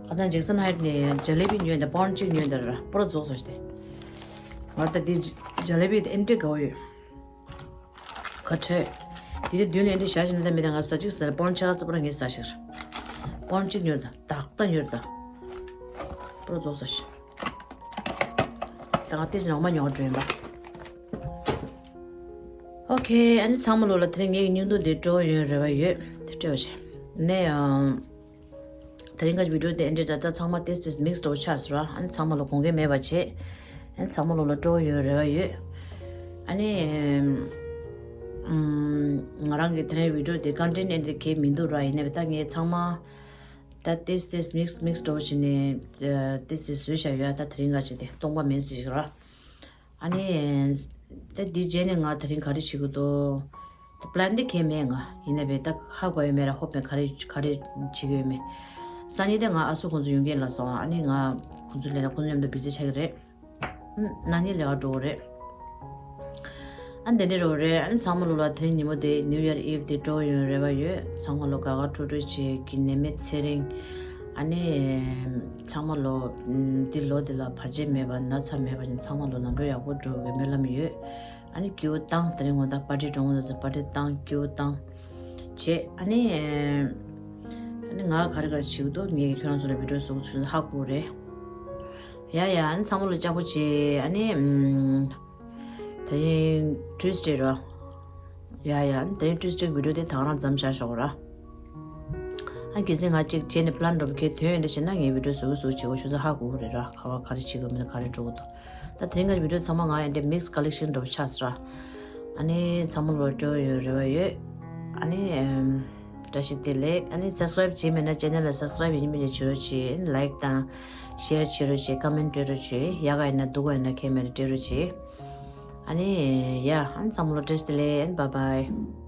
ཁ་སང་ཇེག་སན་ཧའིཊ་ནས་ཇ་ལེ་བི་ཉོས་འདི་པའུན་གཅིག་ཉོས་འདི་ར་པོ་ར་རྫོགས་སོང་ཞིག་སྟེ། ང་ད་འདི་ཇ་ལེ་བི་དེ་ཨེ་འདྲས་དགའ་བོ་ཡོད། ག་ཁྲལ། དེ་དེ་མདུན་ལ་ཨེ་འདྲས་བཞག་བཞིན་ན་ད་མི་ད་ང་ཟ་གཅིག་ཟ་ལ་པོན་ཆ་ག་ཙ་པོ་ར་ངས་ཟ་ཞིག་པོན་གཅིག་ཉོས་ད་ཏག་ཏག་ཉོས་ད། པོ་ར་རྫོགས་ས་ཞིག་ད་ང་ཏི་ཞིག་ནང་མ་ཉོ་འགྲོ་ཡིན་པ། ཨོ་ཁེ། ཨ་ནི་ཚང་མ་ལོ་ལ་དེ་རིང་ངའི་སྙིང་སྡུག་དེ་སྤྲོ་ཡོང་རེ་བ་ཡོད། དེ་སྤྲོ་བ་བྱེད་ནས་ཡང་། དེ་རིང་ག་བི་ཌིའོ་དེ་ཨེ་འདྲས་ད་ད་ཚང་མ་ཏིས་ཏིས་མིག་སི་འདྲ་བོ་ཆགས་སོང་ར། ཨ་ནི་ཚང་མ་ལོ་དགོངས་འགལ་མེད་པ་བྱེད། ཨ་ནི་ཚང་མ་ལོ་ལ་སྤྲོ་ཡོང་རེ་བ་ཡོད། ཨ་ནི་ཨམ། ང་རང་གི་དེ་རིང་བི་ཌིའོ་དེ་ཀོན་ཊེན་ཊི་ཨེ་འདྲས་གལ་མི་འདུག་ར། ཡིན་ནའི་ད་ངས་ཚང་མ་ད་ཏིས་ཏིས་མིག་སི་མིག་སི་འདྲ་བོ་བྱས་ནས་ཏིས་ཏིས་བཟོས་བཞག་ཡོད། ད་དེ་རིང་ག་བྱེད་དེ་སྟོང་པ་མེད་ཟེར་ཞིག་ར། ཨ་ནི། ད་འདི་རྗེས་ནས་ང་དེ་རིང་ག་རེ་བྱེད་དགོས་འདུག་ད་པི་ལན་དེ་གལ་མེད་ང་། ཡིན་ན་བས་ད་ཧ་གོ་ཡོད་མེད་ར། ཧོབ་ནས་ག་རེ་ག་རེ་བྱེད་ཀྱི་ཡོད་མེད། སང་ཉིན་དེ་ང་ཨ་སུ་ཁོང་ཚོ་ཡོང་གི་ལ་སོང་། ཨ་ནི་ང་ཁོང་ཚོ་ལས་ལ་ཁོང་ཚོ་མཉམ་དུ་བི་ཛི་ཆགས་ཀྱི་རེད། ཨུམ། ན་ནིང་ལས་ཀ་འགྲོ་གི་རེད། ཨ་འདི་འདྲ་རོ་རེད། ཨ་ནི་ཚང་མ་ལོ་ལ་དེ་རིང་ཉིན་མོ་དེ་ནིའུ་ཡར་ཨིབ་དེ་སྤྲོ་ཡོང་རེ་བ་ཡོད། ཚང་མ་ལོ་དགའ་དགའ་སྤྲོ་སྤྲོ་བྱེད་ཀྱི་ནད་མེད་ཚེ་རིང་། ཨ་ནི། ཚང་མ་ལོ། འདི་ལོ་འདི་ལ་བར་ཆད་མེད་པ་ན་ཚ་མེད་པ་ནི་ཚང་མ་ལོ་ལམ་འགྲོ་ཡག་པོ་འགྲོ་བའི་སྨོན་ལམ་ཡོད། ཨ་ནི་སྐྱིད་པོ་བཏང་། དེ་རིང་ངོ་ད་པར་ཊི་འགྲོ་འོང་དུས་པར་ཊི་བཏང་། སྐྱིད་པོ་བཏང་། བྱེད། ཨ་ནི། ཨ་ནི་ང་ག་རེ་ག་རེ་བྱེད་ཀྱི་འདུག་ངས་ཁྱོད་རང་ཚོ་ལ་བི་ཌིའོ་བཟོ་གི་ཚུལ་ཧ་གོ་རེད། ཡ་ཡ། ཨ་ནི་ཚང་མ་ལོ་ལྕགས་པོ་བྱེད། ཨ་ནི། ད་རིང་ཊུས་ཌེ་ར། ཡ་ཡ། ཨ་ནི་ད་རིང་ཊུས་ཌེ་བི་ཌིའོ་དེ་ད་ག་རང་མཚམས་བཞག་ཞོག་ར། ཨ་གལ་སྲིད་ང་གཅིག་བྱས་ནས་པི་ལན་འགྲོ་བ་གལ་དོན་ཡོད་འདྲ་བྱས་ན་ངས་བི་ཌིའོ་བཟོ་གི་བཟོ་གི་བྱེད་དགོས་ཆུ་ཚོད་ཧ་གོ་གི་རེད་ར། ག་བ་ག་རེ་བྱེད་དགོས་མིན་ན་ག་རེ་འགྲོ་གི་འདུག་ད་དེ་རིང་ག་བི་ཌིའོ་ཚང་མ་ང་ཡང་དེ་མིག་སི་ཀོ་ལེག་ཤན་འདྲ་བོ་ཆགས་སོང་ར། ཨ་ནི་ཚང་མ་ལོ་སྤྲོ་ཡོང་རེ་བ་ཡོད། ཨ་ནི་ཨམ། བཀྲ་ཤིས་བདེ་ལེགས། ཨ་ནི་སབ་སི་ཀ་རའིབ་བྱས་མེད་ན་ཅེ་ནལ་ལ་སབ་སི་ཀ་རའིབ་ཡིན་མིན་བྱེད་རོགས་བྱེད། ལའིཀ་དང་ཤེར་བྱེད་རོགས་བྱེད། ཀོ་མེན་ཊི་སྤྲད་རོགས་བྱེད། ཡག་ག་ཡིན་ན་སྡུག་ག་ཡིན་ན་ཁྱད་མེད་རེད། སྤྲད་རོགས་བྱེད། ཨ་ནི་ཡ། ཨ་ནི་ཚང་མ་ལོ་བཀྲ་ཤིས་བདེ་ལེགས། ཨ་ནི་བཱའི་བཱའི།